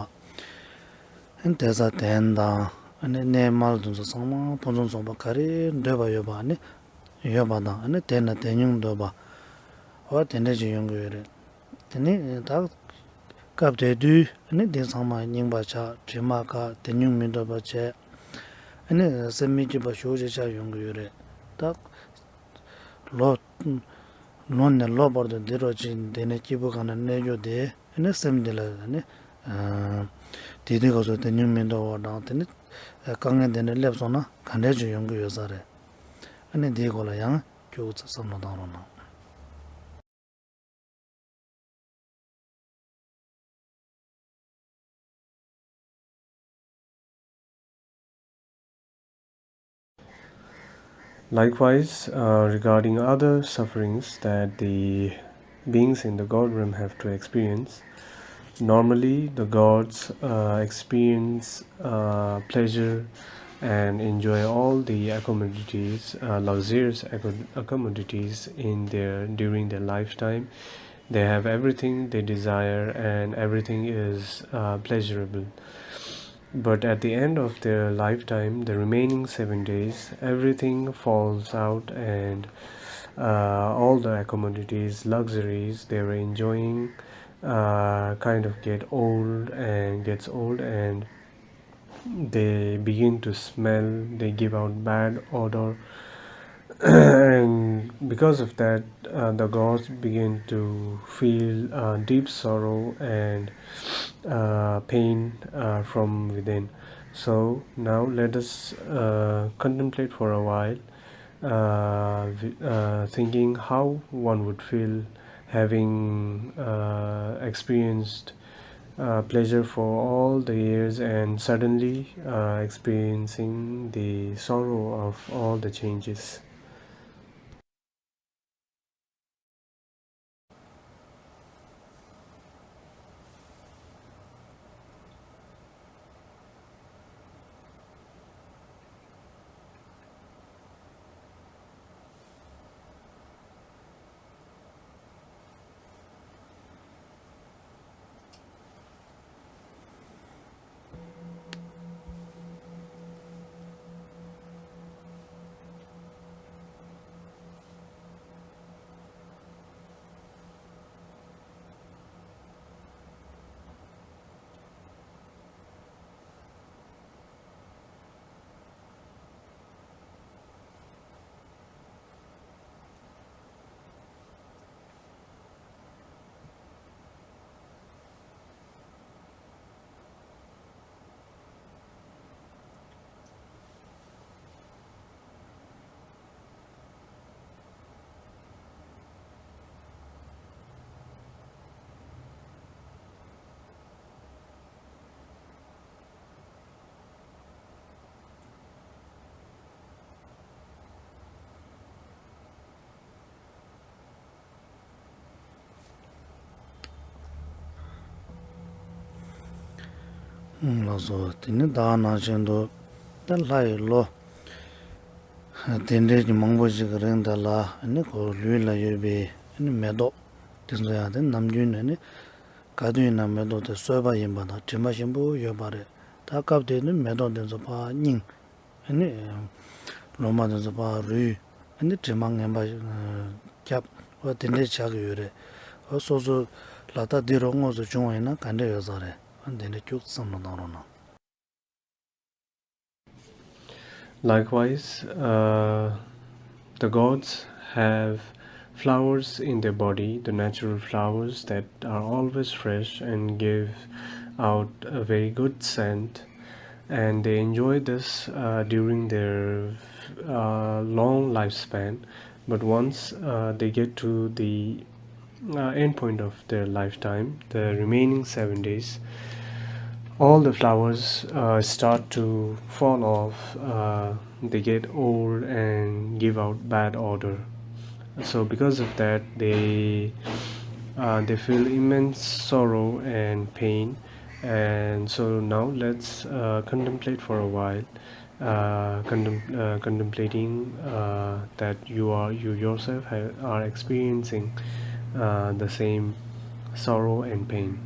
ཨ་ནི་བསྡད་ས་གདན་དང་ཨ་ནི་གནས་མལ་དེ་ཚོ་ཚང་མ་ཕུན་སུམ་ཚོགས་པ་ག་རེ་འདོད་པ་ཡོད་པ་ཨ་ནི་ཡོད་པ་དང་། ཨ་ནི་དེ་ན་དེ་ཉུང་འདོད་པ། འོ་དེ་འདྲ་ཅིག་ཡོང་གི་ཡོད་རེད། དེ་ནི་ད་སྐབས་དེ་དུས་ཨ་ནི་དེ་ཚང་མ་རྙིང་པ་ཆགས། དྲི་མ་འགག་དེ་ཉུང་མི་འདོད་པ་བྱས། ཨ་ནི་སེམས་མི་སྐྱིད་པ་ཞེ་པོ་ཅིག་ཆགས་ཡོང་གི་ཡོད་རེད། ད་ལོ་ལོ་ནས་ལོ་བར་དུ་འདི་འདྲ་ཅིག་འདི་ནས་སྐྱིད་པོ་གང་ན་གནས་རྒྱུ་དེ། ཨ་ནི་སེམས་འདི་ལ་ཨ་ནི་དེ་དུས་སྐབས་སུ་དེ་ཉུང་མི་འདོད་པ་དང་། དེ་ནི་དཀའ་ངལ་དེ་འདྲ་སླེབས་སོང་ན་ག་འདྲ་ཅིག་ཡོང་གི་ཡོད་ས་རེད། ཨ་ནི་དེའི་སྐོར་ལ་ཡང་ཁྱོད་ཚོ་བསམ་བློ་བཏང་རོགས་གནང་། Likewise, uh, regarding other sufferings that the beings in the God realm have to experience, normally the gods uh, experience uh, pleasure and enjoy all the accommodations, uh, luxurious acco- accommodations in their during their lifetime. They have everything they desire, and everything is uh, pleasurable. But at the end of their lifetime, the remaining seven days, everything falls out, and uh, all the accommodations, luxuries they were enjoying, uh, kind of get old and gets old, and they begin to smell, they give out bad odor. And because of that, uh, the gods begin to feel, uh, deep sorrow and, uh, pain, uh, from within. So now let us, uh, contemplate for a while, uh, vi- uh, thinking how one would feel having, uh, experienced, uh, pleasure for all the years and suddenly, uh, experiencing the sorrow of all the changes. ལགས་སོ། དེ་ནི་ད་ག་ནང་བཞིན་དུ་ད་ལྷ་ཡི་ལོ་དེ་འདྲའི་གི་མང་པོ་ཞིག་གི་རིང་དེ་ལ་ནི་ཁོ་ལུས་ལ་ཡོད་པའི་ནི་མེ་ཏོག་དེ་ཚོ་ཡང་དེ་ནམ་རྒྱུན་ནས་ནི་ག་དུས་ཡིན་ན་མེ་ཏོག་དེ་སོས་པ་ཡིན་པ་དང་དྲི་མ་ཞིམ་པོ་ཡོད་པ་རེད། ད་སྐབས་དེ་ནི་མེ་ཏོག་དེ་ཚོ་ཕར་རྙིང་། ཨ་ནི་ལོ་མ་དེ་ཚོ་ཕར་རུལ། ཨ་ནི་དྲི་མ་ངན་པ་ཁྱབ། འོ་དེ་འདྲའི་ཆགས་ཀྱི་ཡོད་རེད། འོ་སོ་སོ་ལ་ད་འདི་རུ་དངོས་སུ་བྱུང་བ་ཡིན་ན་ག་འདྲ་ཡོད་ས་རེད། འོ་དེ་འདྲ་ཁྱུག་ཙམ་བསམ་བློ་བཏང་རོགས་གནང་། Likewise, uh, the gods have flowers in their body, the natural flowers that are always fresh and give out a very good scent, and they enjoy this, uh, during their, uh, long lifespan. But once, uh, they get to the, uh, end point of their lifetime, the remaining seven days, all the flowers, uh, start to fall off. Uh, they get old and give out bad odor. So because of that, they, uh, they feel immense sorrow and pain. And so now let's, uh, contemplate for a while, uh, contem- uh, contemplating, uh, that you are, you yourself ha- are experiencing, uh, the same sorrow and pain.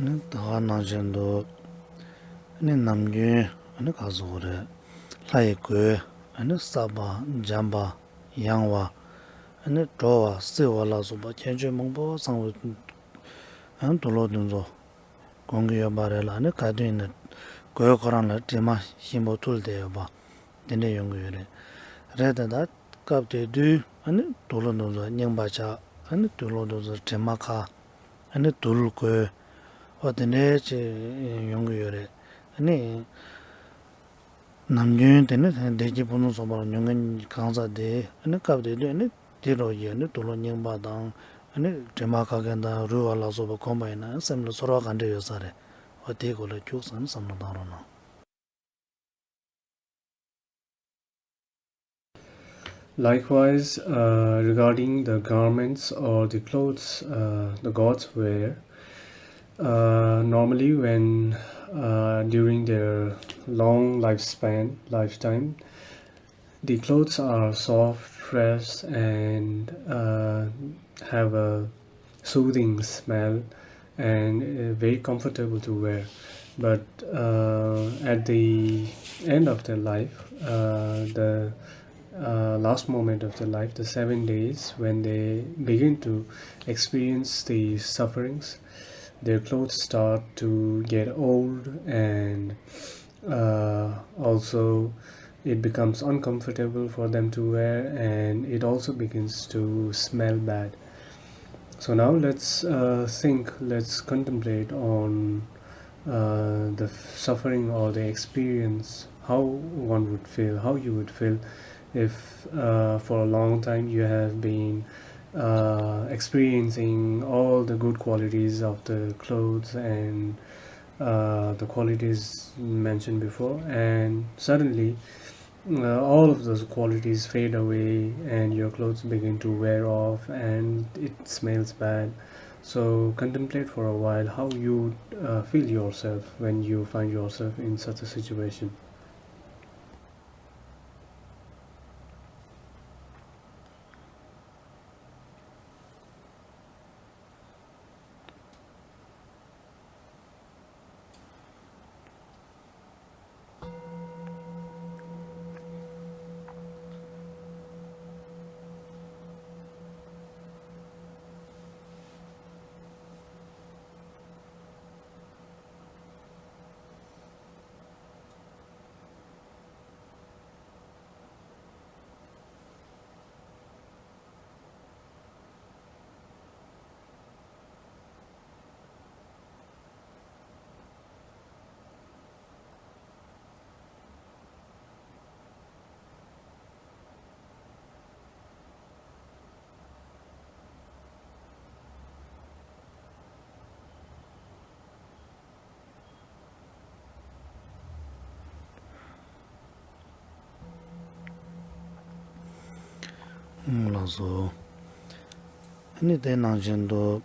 ནི་ད་ག་ནང་བཞིན་དུ་ནི་ནམ་རྒྱུན་ནི་ག་ཟེར་དགོས་རེད། ལྷ་ཡི་གོས་ནི་གསར་པ་འཇམ་པ་ཡང་བ་ནི་བྲོ་བ་བསིལ་བ་ལ་སོགས་པ་ཁྱད་ཆོས་མང་པོ་ཚང་བའི་དུག་སློག་དེ་ཚོ་གོན་གྱི་ཡོད་པ་རེད་ལ། ནི་ག་དུས་ཡིན་ན་ གོས་ཁོ་རང་ལ་དྲི་མ་ཞིམ་པོ་ཐུལ་བསྡད་ཡོད་པ་དེ་འདྲ་ཡོང་གི་ཡོད་རེད། རེད་ད་ད་སྐབས་དེ་དུས་ཨ་ནི་དུག་ལོག་དེ་ཚོ་རྙིང་པ་ཆགས། ཨ་ནི་དུག་ལོག་དེ་ཚོ་དྲི་མ་ཁ། ཨ་ནི་དུལ་གོས། ཨོ་དེ་འདྲའི་ཅིག་ཡོང་གི་ཡོད་རེད། ཨ་ནི་ནམ་རྒྱུན་དེ་ནི་བདེ་སྐྱིད་ཕུན་སུམ་ཚོགས་པ་ལ་མྱོང་མཁན་གང་ཟག་དེ་ཨ་ནི་སྐབས་དེ་དུས་ཨ་ནི་དེ་རོགས་ཀྱི་ཨ་ནི་དུག་ལོག་རྙིང་པ་དང་ཨ་ནི་དྲི་མ་ཁ་མཁན་དང་རུལ་བ་ལ་སོགས་པ་གོན་པ་ཡིན་ན་སེམས་ལ་ཚོར་བ་ག་འདྲ་ཡོད་ས་རེད། ཨོ་དེའི་སྐོར་ལ་ཁྱུག་ཙམ་བསམ་བློ་བཏང་རོགས་གནང་། Likewise, uh, regarding the garments or the clothes uh, the gods wear, uh, normally when uh, during their long lifespan, lifetime, the clothes are soft, fresh, and uh, have a soothing smell and uh, very comfortable to wear. But uh, at the end of their life, uh, the uh, last moment of their life, the seven days when they begin to experience the sufferings, their clothes start to get old and uh, also it becomes uncomfortable for them to wear and it also begins to smell bad. So now let's uh, think, let's contemplate on uh, the suffering or the experience, how one would feel, how you would feel if uh, for a long time you have been uh, experiencing all the good qualities of the clothes and uh, the qualities mentioned before, and suddenly uh, all of those qualities fade away and your clothes begin to wear off and it smells bad. So contemplate for a while how you uh, feel yourself when you find yourself in such a situation. ལགས་སོ། ཨ་ནི་དེ་ནང་བཞིན་དུ།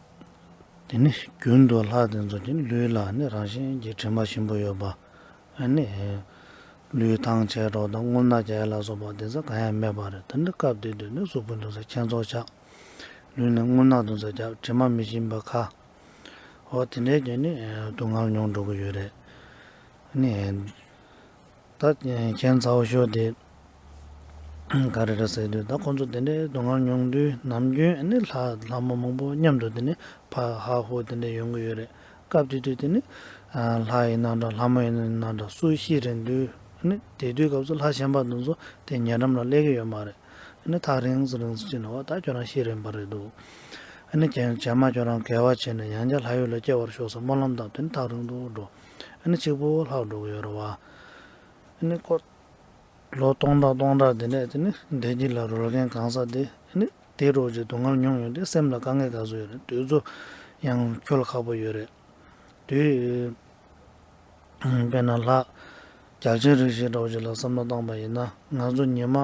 དེ་ནི་རྒྱུན་དུ་ལྷ་དེ་ཚོ་གི་ལུས་ལ་ནི་རང་བཞིན་གྱི་དྲི་མ་ཞིམ་པོ་ཡོད་པ། ཨ་ནི་ལུས་ཐང་ཆད་འགྲོ་དང་རྔུལ་ནག་རྒྱག་ཡ་ལ་སོགས་པ་དེ་ཚོ་གང་ཡང་མེད་པ་རེད། དེ་འདྲ་སྐབས་དེ་དུས་ནི་གཟུགས་པོ་དེ་ཚོ་ཁྱེར་ཚོར་ཆགས། ལུས་ནི་རྔུལ་ནག་དེ་ཚོ་རྒྱབ། དྲི་མ་མི་ཞིམ་པ་ཁ། འོ་དེ་འདྲའི་གྱོན་ནི་སྡུག་བསྔལ་མྱོང་འགྲོ་གི་ཡོད་རེད། ཨ་ནི། ད་ཁྱེད་ཚ་བོ་ཤོ་དེ་ག་རེ་རེད་ཟེར་དུས། ད་ཁོང་ཚོ་དེ་འདྲའི་སྡུག་བསྔལ་མྱོང་དུས་ནམ་རྒྱུན་ཨ་ནི་ལྷ་ལྷ་མོ་མང་པོ་མཉམ་དུ་དེ་ནི་ཕ་ཧ་ཧོ་དེ་འདྲ་ཡོང་གི་ཡོད་རེད། སྐབས་དེ་དུས་དེ་ནི་ལྷ་ཡིན་ན་འདྲ་ལྷ་མོ་ཡིན་ན་འདྲ་སུ་ཤི་རན་དུས་ཨ་ནི་དེ་དུས་སྐབས་སུ་ལྷ་གཞན་པ་དེ་ཚོ་དེ་ཉེ་འགྲམ་ལ་སླེབས་ཀྱི་ཡོད་མ་རེད། ཨ་ནི་ཐག་རིང་སུ་རིང་སུ་ཕྱིན་ནས་འོ་ད་ཁྱོད་རང་ཤི་རན་པ་རེད་འདུག་ཨ་ནི་རྗེས་མ་ཁྱོད་རང་དགེ་བ་བྱས་ནས་ཡང་བསྐྱར་ལྷ་ཡུལ་ལ་སྐྱེ་བར་ཤོག་ཟེར་སྨོན་ལམ་བཏབ་དེ་ནི་ཐག་རིང་དུ་འགྲོ། ཨ་ནི་གཅིག་པོ་ལྷག་འགྲོ་གི་ཡོད་རེད་བ། ཨ་ནི་ཁོ་ལོ་སྟོང་ཕྲག་སྟོང་ཕྲག་དེ་འདྲས་དེ་ནི་བདེ་སྐྱིད་ལ་རོལ་མཁན་གང་ཟག་དེ་ཨ་ནི་དེ་རོགས་ཀྱི་སྡུག་བསྔལ་མྱོང་ཡོང་དུས་སེམས་ལ་དཀའ་ངལ་ག་ཚོད་ཡོད་རེད། དུས་ཚོད་ཡང་འཁྱོལ་ཁག་པོ་ཡོད་རེད། དུས། དཔེར་ན་ལྷ། རྒྱལ་ཆེན་རིགས་བཞི་འདྲ་བོ་ཅིག་ལ་བསམ་བློ་བཏང་པ་ཡིན་ན་ང་ཚོ་ཉི་མ།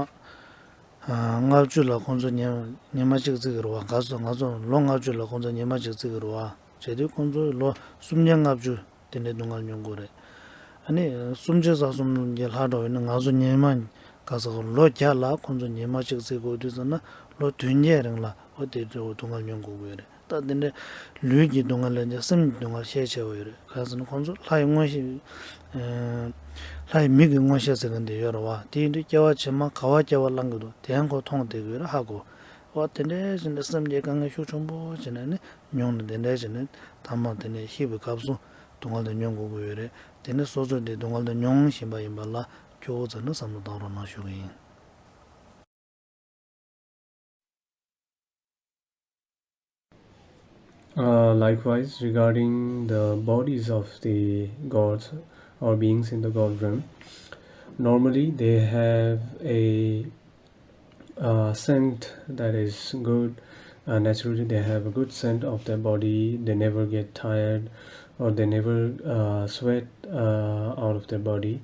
ལྔ་བཅུ་ལ་ཁོང་ཚོ་ཉི་ཉི་མ་གཅིག་བརྩི་གི་རེད་བ། ག་ཚོད་ང་ཚོ་ལོ་ལྔ་བཅུ་ལ་ཁོང་ཚོ་ཉི་མ་གཅིག་བརྩི་གི་རེད་བ། བྱས་དུས་ཁོང་ཚོ་ལོ་སུམ་བརྒྱ་ལྔ་བཅུ་དེ་འདྲའི་སྡུག་བསྔལ་མྱོང་དགོས་རེད། ཨ་ནི་སུམ་ཅུ་རྩ་གསུམ་གྱི་ལྷ་འདྲ་བོ་ཡིན་ན་ང་ཚོ་ཉི་མ་ག་ས་ག་ལོ་བརྒྱ་ལ་ཁོང་ཚོ་ཉི་མ་གཅིག་བརྩི་དགོས་དུས་ཙམ་ན་ལོ་བདུན་བརྒྱའི་རིང་ལ་འོ་དེ་འདྲ་བོ་སྡུག་བསྔལ་མྱོང་དགོས་ཀྱི་ཡོད་རེད། ད་དེ་འདྲ་ལུས་ཀྱི་སྡུག་བསྔལ་ལས་ཀྱང་སེམས་ཀྱི་སྡུག་བསྔལ་ཤས་ཆེ་བ་ཡོད་རེད། གང་ཟེར་ན་ཁོང་ཚོ་ལྷ་ཡི་མངོན་ཤེས། ལྷ་ཡི་མིག་གི་མངོན་ཤེས་ཟེར་མཁན་དེ་ཡོད་རེད་བ། དེ་ཡིན་དུས་སྐྱེ་བ་ཕྱི་མ་ག་བ་སྐྱེ་བ་བླང་གི་འདུག་དེ་ཡང་ཁོ་མཐོང་བསྡད་ཀྱི་ཡོད་རེད། ཧ་གོ། བ་དེ་འདྲའི་བྱས་ནས་སེམས་ཀྱི་དཀའ་ངལ་ཤུགས་ཆེན་པོ་བྱས་ནས་ནི་མྱོང་ནས་དེ་འདྲའི་བྱས་ནས་ཐ་མ་དེ་ནས་ཤི་བའི་སྐབས་སུ་སྡུག་བསྔལ་དེ་མྱོང་དགོས་ཀྱི་ཡོད་རེད། དེ་ནི་སོ་སོས་དེ་སྡུག་བསྔལ་དེ་མྱོང་བཞིན་པ་ཡིན་པ་ལ་ཁྱོད་ཚོ་ནི་བསམ་བློ་བཏང་རོགས་གནང་ཞུ་གི་ཡིན། Uh, likewise, regarding the bodies of the gods or beings in the god realm, normally they have a uh, scent that is good. Uh, naturally, they have a good scent of their body. They never get tired or they never uh, sweat uh, out of their body.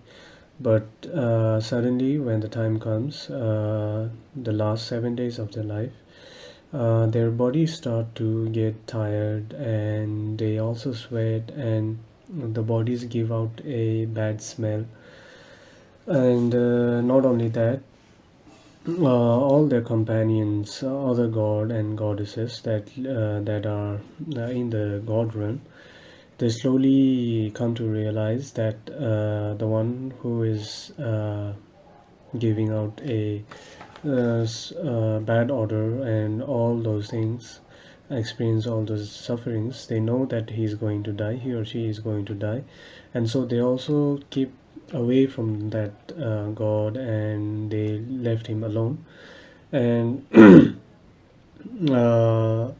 But uh, suddenly, when the time comes, uh, the last seven days of their life, uh, their bodies start to get tired and they also sweat, and the bodies give out a bad smell. And uh, not only that, uh, all their companions, uh, other god and goddesses that uh, that are uh, in the god realm, they slowly come to realize that uh, the one who is uh, giving out a uh, s- uh, bad odor and all those things, experience all those sufferings, they know that he is going to die, he or she is going to die, and so they also keep away from that uh, god and they left him alone. And uh,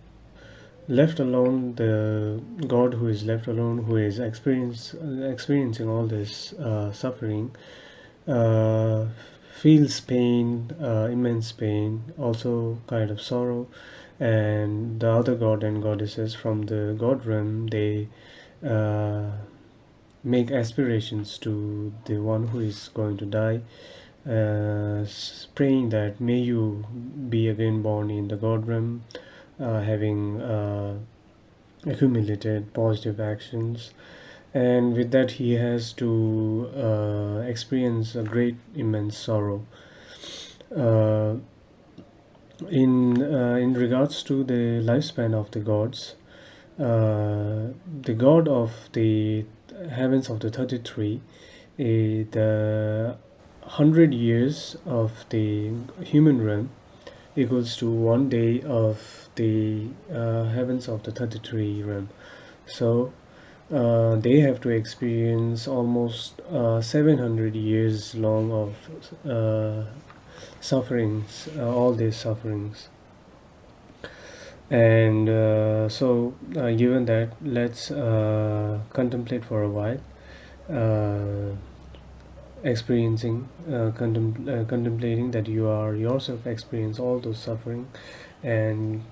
left alone, the god who is left alone, who is experience, experiencing all this uh, suffering, uh, feels pain, uh, immense pain, also kind of sorrow. And the other god and goddesses from the god realm, they uh, make aspirations to the one who is going to die, uh, s- praying that may you be again born in the god realm, uh, having uh, accumulated positive actions. And with that, he has to uh, experience a great, immense sorrow. Uh, in uh, in regards to the lifespan of the gods, uh, the god of the heavens of the thirty-three, eh, the hundred years of the human realm equals to one day of the uh, heavens of the thirty-three realm. So uh, they have to experience almost uh, seven hundred years long of uh, sufferings, uh, all these sufferings. And uh, so, uh, given that, let's uh, contemplate for a while, uh, experiencing, uh, contem- uh, contemplating that you are yourself experience all those suffering, and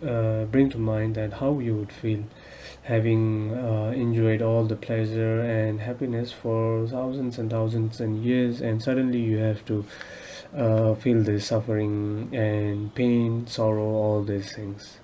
uh, bring to mind that how you would feel having uh, enjoyed all the pleasure and happiness for thousands and thousands and years, and suddenly you have to uh, feel the suffering and pain, sorrow, all these things.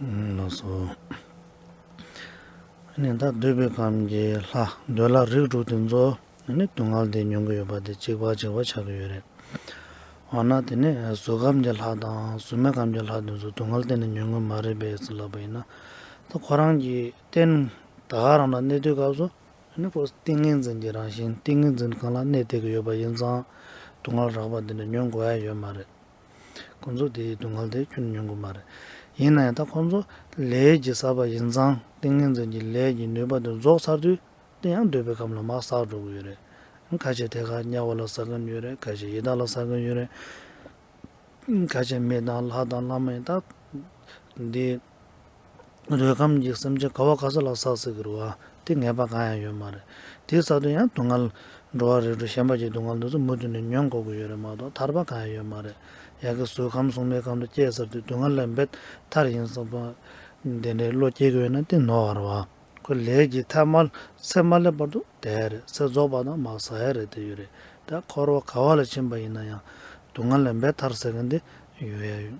ལགས་སོ། ཨ་ནི་ད་འདོད་པའི་ཁམས་ཀྱི་ལྷ་འདོད་ལྷ་རིགས་དྲུག་དེ་ཚོ་ཨ་ནི་སྡུག་བསྔལ་དེ་མྱོང་གི་ཡོད་པ་དེ་གཅིག་པ་གཅིག་པ་ཆགས་ཀྱི་ཡོད་རེད། འོ་ན་དེ་ནས་གཟུགས་ཁམས་ཀྱི་ལྷ་དང་གཟུགས་མེད་ཁམས་ཀྱི་ལྷ་དེ་ཚོ་སྡུག་བསྔལ་གཏན་ནས་མྱོང་གི་མ་རེད་པས་ཟེར་ལབ་པ་ཡིན་ན། ད་ཁོ་རང་གི་རྟེན་ད་ག་རང་ལ་གནས་དུས་སྐབས་སུ། ཨ་ནི་ཁོ་ཏིང་ངེ་འཛིན་གྱི་རང་བཞིན་ཏིང་ངེ་འཛིན་གང་ལ་གནས་བསྡད་ཀྱི་ཡོད་པ་ཡིན་ཙང་། སྡུག་བསྔལ་རགས་པ་འདི་འདྲ་མྱོང་དགོས་ཡ་ཡོད་མ་རེད། ཁོ་ཚོ་དེའི་སྡུག་བསྔལ་དེ་ཁྱོན་མྱོང་དགོས་མ་རེད། ཡིན་ན་ཡང་ད་ཁོང་ཚོ་ལས་ཀྱི་བསགས་པ་ཡིན་ཙང་ཏིང་ངེ་འཛིན་གྱི་ལས་ཀྱི་ནུས་པ་དེ་རྫོགས་ཚར་དུས་དེ་ཡང་འདོད་པའི་ཁམས་ལ་མར་བསགས་འགྲོ་གི་ཡོད་རེད། ཁ་ཤས་ཐད་ཀར་དམྱལ་བ་ལ་བསགས་མཁན་ཡོད་རེད། ཁ་ཤས་ཡི་དྭགས་ལ་བསགས་མཁན་ཡོད་རེད། ཁ་ཤས་མི་དང་ལྷ་དང་ལྷ་མ་ཡིན་ད་འདི་འདོད་ཁམས་ཀྱི་སེམས་ཅན་ག་བ་ག་ས་ལ་བསགས་སྲིད་ཀྱི་རེད་བ། དེ་ངེས་པ་གང་ཡང་ཡོད་མ་རེད། དེ་བསགས་དུས་ཡང་སྡུག་བསྔལ་འགྲོ་བ་རིགས་དྲུག་ཞེན་པ་གྱི་སྡུག་བསྔལ་འདི་ཚོ་མུ་མཐུད་ནས་མྱོང་དགོས་ཀྱི་ཡོད་རེད་མ་གཏོགས་ཐར་པ་གང་ཡང་ཡོད་མ་རེད། ཡ་གི་གཟུགས་ཁམས་གཟུགས་མེད་ཁམས་དུ་སྐྱེས་ཚར་དུས་སྡུག་བསྔལ་ལས་འབད་ཐར་ཡིན་བསམ་པ་འདི་འདྲའི་བློ་སྐྱེ་གི་ཡོད་ན་དེ་ནོར་བ་རེད་བ། ཁོ་ལས་ཀྱི་མཐའ་མ་ཚེ་མ་སླེབས་བར་དུ་བསྡད་རེད། ཚེ་རྫོགས་པ་དང་མར་ཟག་ཡ་རེད་དེ་ཡོད་རེད། ད་འཁོར་བ་ག་བ་ལ་ཕྱིན་པ་ཡིན་ན་ཡང་སྡུག་བསྔལ་ལས་འབད་ཐར་ཟེར་མཁན་དེ་ཡོད་ཡ་ཡོད་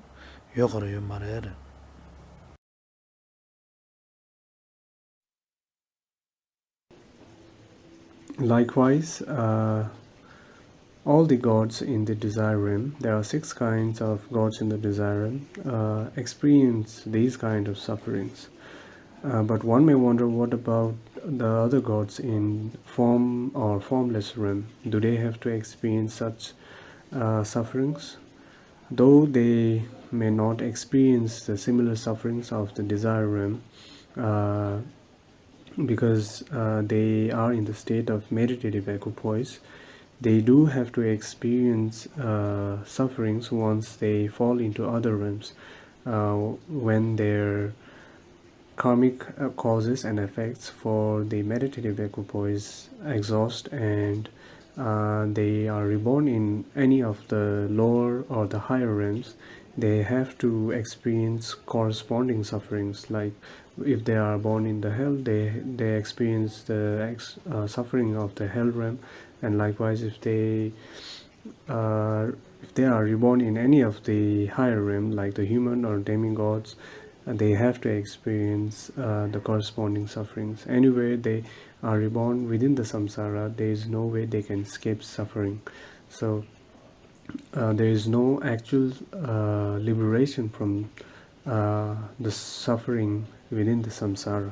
ཡོད་ཁོ་ར་ཡོད་མ་རེད་རེད། Likewise, uh, all the gods in the desire realm, there are six kinds of gods in the desire realm, uh, experience these kind of sufferings. Uh, but one may wonder, what about the other gods in form or formless realm? Do they have to experience such uh, sufferings? Though they may not experience the similar sufferings of the desire realm, uh, because uh, they are in the state of meditative equipoise, they do have to experience uh, sufferings once they fall into other realms, uh, when their karmic uh, causes and effects for the meditative equipoise exhaust and uh, they are reborn in any of the lower or the higher realms, they have to experience corresponding sufferings. Like if they are born in the hell, they they experience the ex, uh, suffering of the hell realm, and likewise, if they uh, if they are reborn in any of the higher realm, like the human or demigods, uh, they have to experience uh, the corresponding sufferings. Anyway, they are reborn within the samsara. There is no way they can escape suffering. So uh, there is no actual uh, liberation from uh, the suffering within the samsara.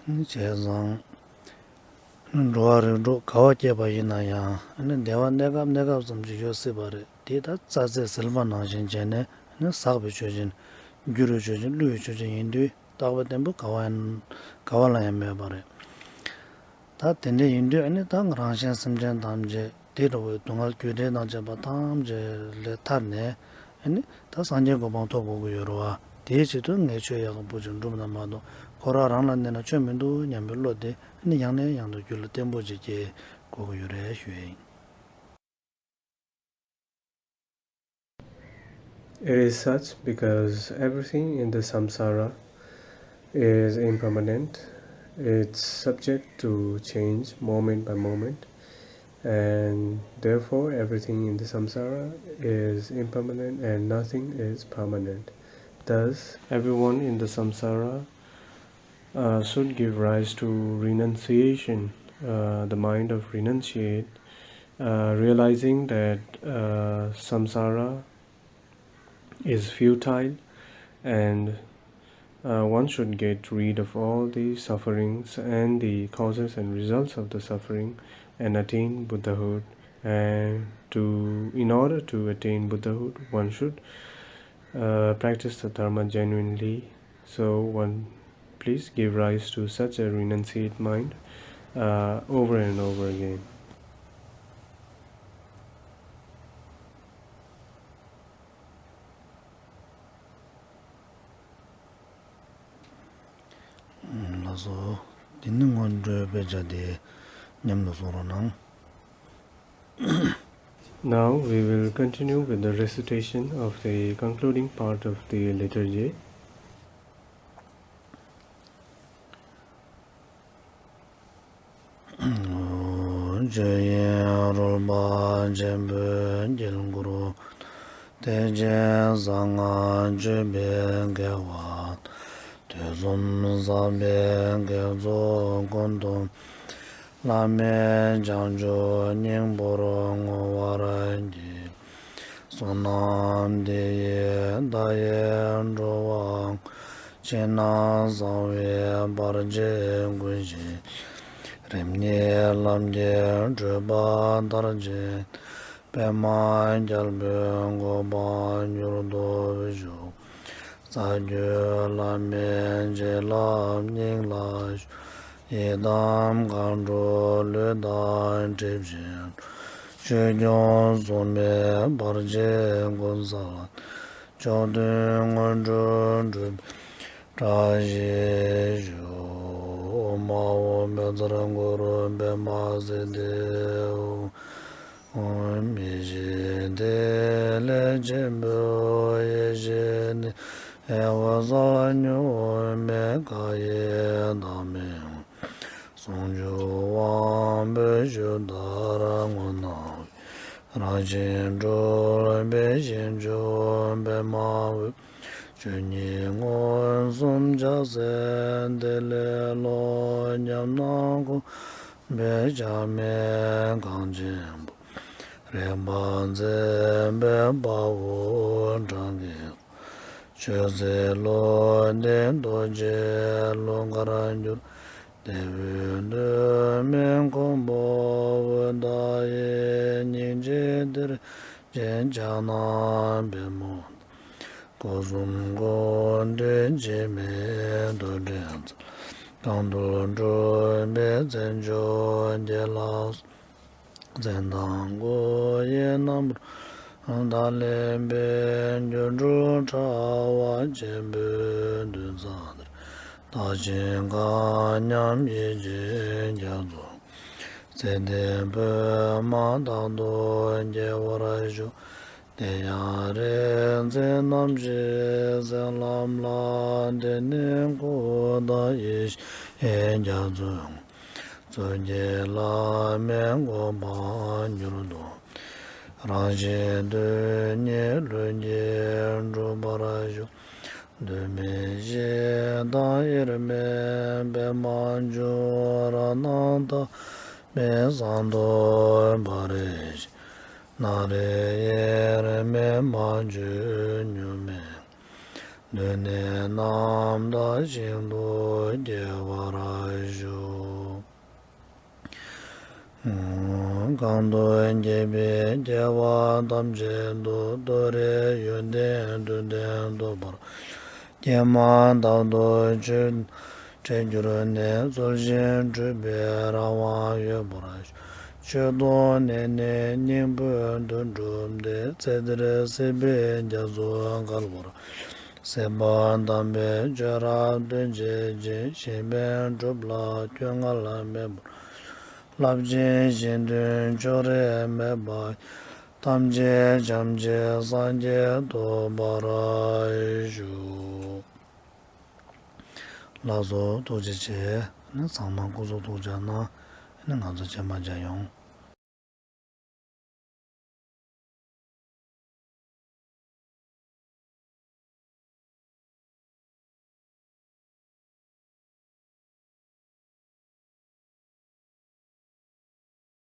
བྱས་ཙང་། འགྲོ་བ་རིགས་དྲུག་ག་བ་སྐྱེས་པ་ཡིན་ན་ཡང་བདེ་བ་གནས་སྐབས་གནས་སྐབས་ཙམ་ཞིག་ཡོད་སྲིད་པ་རེད། དེ་ད་རྩྭ་རྩེ་ཟིལ་པ་ནང་བཞིན་བྱས་ནས་ཟག་པའི་ཆོས་ཅན། འགྱུར་བའི་ཆོས་ཅན། བསླུ་བའི་ཆོས་ཅན་ཡིན་དུས་རྟག་པའི་བརྟན་པོ་ག་བ་ཡང་ག་བ་ལ་ཡང་མེད་པ་རེད། ད་དེ་འདྲ་ཡིན་དུས་ཨ་ནི་ད་རང་གཞན་སེམས་ཅན་ཐམས་ཅད་དེ་འདྲ་བའི་སྡུག་བསྔལ་རྒྱུ་འབྲས་དང་བཅས་པ་ཐམས་ཅད་ལས་ཐར་ནས་ཨ་ནི་ད་སངས་རྒྱས་གོ་འཕང་ཐོབ་དགོས་ཀྱི་ཡོད་རེད་བ། དེའི་ཆེད་དུ་ངས་ཆོས་ཡག་པོ་ཅིག་བསྒྲུབ་ན་མ་གཏོགས་ཁོ་རང་རང་ལ་གནས་ན་ཆོས་མི་འདུག་སྙམ་པའི་བློ་དེ་ཨ་ནི་ཡང་ནས་ཡང་དུ་རྒྱུད་ལ་བརྟན་པོ་ཅིག་སྐྱེ་དགོས་ཀྱི་ཡོད་རེད་ཞུ་ཡས་ཡིན། It is such because everything in the samsara is impermanent. It's subject to change moment by moment, and therefore everything in the samsara is impermanent and nothing is permanent. Thus, everyone in the samsara uh, should give rise to renunciation, uh, the mind of renunciate, uh, realizing that uh, samsara is futile and uh, one should get rid of all the sufferings and the causes and results of the suffering and attain Buddhahood. And to, in order to attain Buddhahood, one should uh, practice the Dharma genuinely. So one, please give rise to such a renunciate mind uh, over and over again. ལགས་སོ། དེ་ནི་སྔོན་འགྲོའི་དཔེ་ཆ་དེ་མཉམ་དུ་གསུང་རོགས་གནང་། Now we will continue with the recitation of the concluding part of the liturgy. ཆོས་དབྱིངས་རོལ་པ་ཆེན་པོའི་དཀྱིལ་འཁོར། ཐེག་ཆེན་གསང་སྔགས་སྤྱོད་པའི་དགེ་བ། དུས་གསུམ་བསགས་པའི་དགེ་ཚོགས་ཀུན་ཐོབ། བླ་མེད་བྱང་ཆུབ་སྙིང་པོར་བསྔོ་བར་བགྱི། བསོད་ནམས་འདི་ཡིས་མཐའ་ཡས་འགྲོ་བ། ཕྱི་ནང་གསང་བའི་བར་ཆད་ཀུན་ཞི། རིམ་གཉིས་ལམ་གྱི་སྒྲིབ་པ་མཐར་ཕྱིན། པདྨ་རྒྱལ་པོའི་གོ་འཕང་མྱུར་ཐོབ་ཤོག། རྩ་བརྒྱུད་བླ་མའི་བྱིན་རླབས་སྙིང་ལ་ཞུགས། ཡི་དམ་མཁའ་འགྲོ་ལུས་དང་གྲིབ་བཞིན། ཆོས་སྐྱོང་སྲུང་མའི་བར་ཆད་ཀུན་སེལ། མཆོག་ཐུན་དངོས་གྲུབ་འགྲུབ་པའི་བཀྲ་ཤིས་ཤོག། ཨོཾ་ཨཱཿཧཱུྃ་བཛྲ་གུ་རུ་པདྨ་སིདྡྷི་ཧཱུྃ། མི་ཤེས་ཐིག་ལེ་ཆེན་པོའི་ཡེ་ཤེས་ནི། འོད་གསལ་གཉུག་མའི་མཁའ་ཡི་བདག་མེད་དབང་། ཟུང་འཇུག་དབང་པོས་ཆུ་ལྟར་ངོ་ན་བའི། རང་བཞིན་སྤྲུལ་པའི་ཞིང་བཅུ་པདྨ་འོད། ཆོས་ཉིད་མངོན་སུམ་ཕྱག་འཚལ་ཏེ་ལེགས་སློབ། ཉམས་སྣང་གོང་འཕེལ་ཆགས་མེད་གངས་ཆེན་པོ། རིག་པ་འཛིན་པའི་དཔའ་བོ་འབྲང་རྒྱས། ཆོས་མཛད་བློ་ལྡན་རྡོ་རྗེ་གླུ་གར་བསྒྱུར། དལ་བུས་འདོད་མའི་མགོན་པོ་འོད་མཐའ་ཡས། སྙིང་རྗེའི་གཏེར་ཆེན་ཕྱག་ན་པདྨོ། སྒོ་གསུམ་སྐུ་མདུན་འཆི་མེད་རྡོར་དྲིལ་མཛད། གང་འདུལ་སྤྲུལ་པའི་མཚན་མཆོག་རྒྱལ་ལ་གསོལ། མཚན་དང་སྐུ་ཡི་རྣམ་རོལ་ལྟར་ལེན་པའི། སྒྱུ་འཕྲུལ་དྲ་བ་ཆེན་པོའི་མདུན་ས་འདིར། བདག་གཞན་མཁའ་མཉམ་ཡེ་ཤེས་རྒྱ་མཚོ། ཚེ་འདིའི་ཕུང་པོ་རྟག་ཏུ་སྐྱེ་བར་ཤོག། དེ་ཡང་རིག་འཛིན་རྣམ་བཞིའི་གསེང་ལམ་ལ། དེ་ནས་སྐུ་དང་ཡེ་ཤེས་རྒྱ་མཚོའི་ངོ་བོ། གཙུག་གི་བླ་མའི་གོ་འཕང་མྱུར་ཐོབ། རང་བཞིན་དོན་གཉིས་ལྷུན་གྱིས་གྲུབ་པར་ཤོག། གདོད་མའི་གཞི་དང་དབྱེར་མེད་པདྨ་འབྱུང་། རང་སྣང་དག་པའི་གསང་རྡོར་སྤ་རི་བཞིན། སྣང་རིག་དབྱེར་མེད་མ་བཅོས་གཉུག་མའི་ངང་། གདོད་ནས་རྣམ་དག་ཞིང་དུ་སྐྱེ་བར་ཤོག། གང་དུ་སྐྱེས་པའི་སྐྱེ་བ་ཐམས་ཅད་དུ། ཏུ་རེའི་ཡོན་ཏན་དུས་མཐར་ཐོབ་པར། ཀྱེ་མ་རྟག་ཏུ་ཆོས་དང་འཕྲད་གྱུར་ནས། རྩོལ་ཞིང་སྒྲུབ་པའི་རང་དབང་ཡོད་པར་ཤོག། ཆོས་ཐོབ་ནས་ནི་སྙིང་པོ་དོན་གྲུབ་སྟེ། ཚེ་འདིར་སྲིད་པའི་རྒྱ་མཚོ་བརྒལ་བར། སྲིད་པ་དམ་པའི་ཆོས་རབ་སྟོན་བྱེད་ཅིང་། གཞན་ཕན་སྒྲུབ་ལ་སྐྱོ་ངལ་མེད་པར། རླབས་ཆེན་གཞན་དོན་ཕྱོགས་རིས་མེད་པ། ཐམས་ཅད་བྱམས་ཆེན་སངས་རྒྱས་ཐོབ་པར་ཤོག། ལགས་སོ། ཐུགས་རྗེ་ཆེ། ཨ་ནི་ཚང་མ་སྐུ་གཟུགས་ཐུགས་ཅག་གནང་། ཨ་ནི་ང་ཚོ་རྗེས་མ་མཇལ་ཡོང་།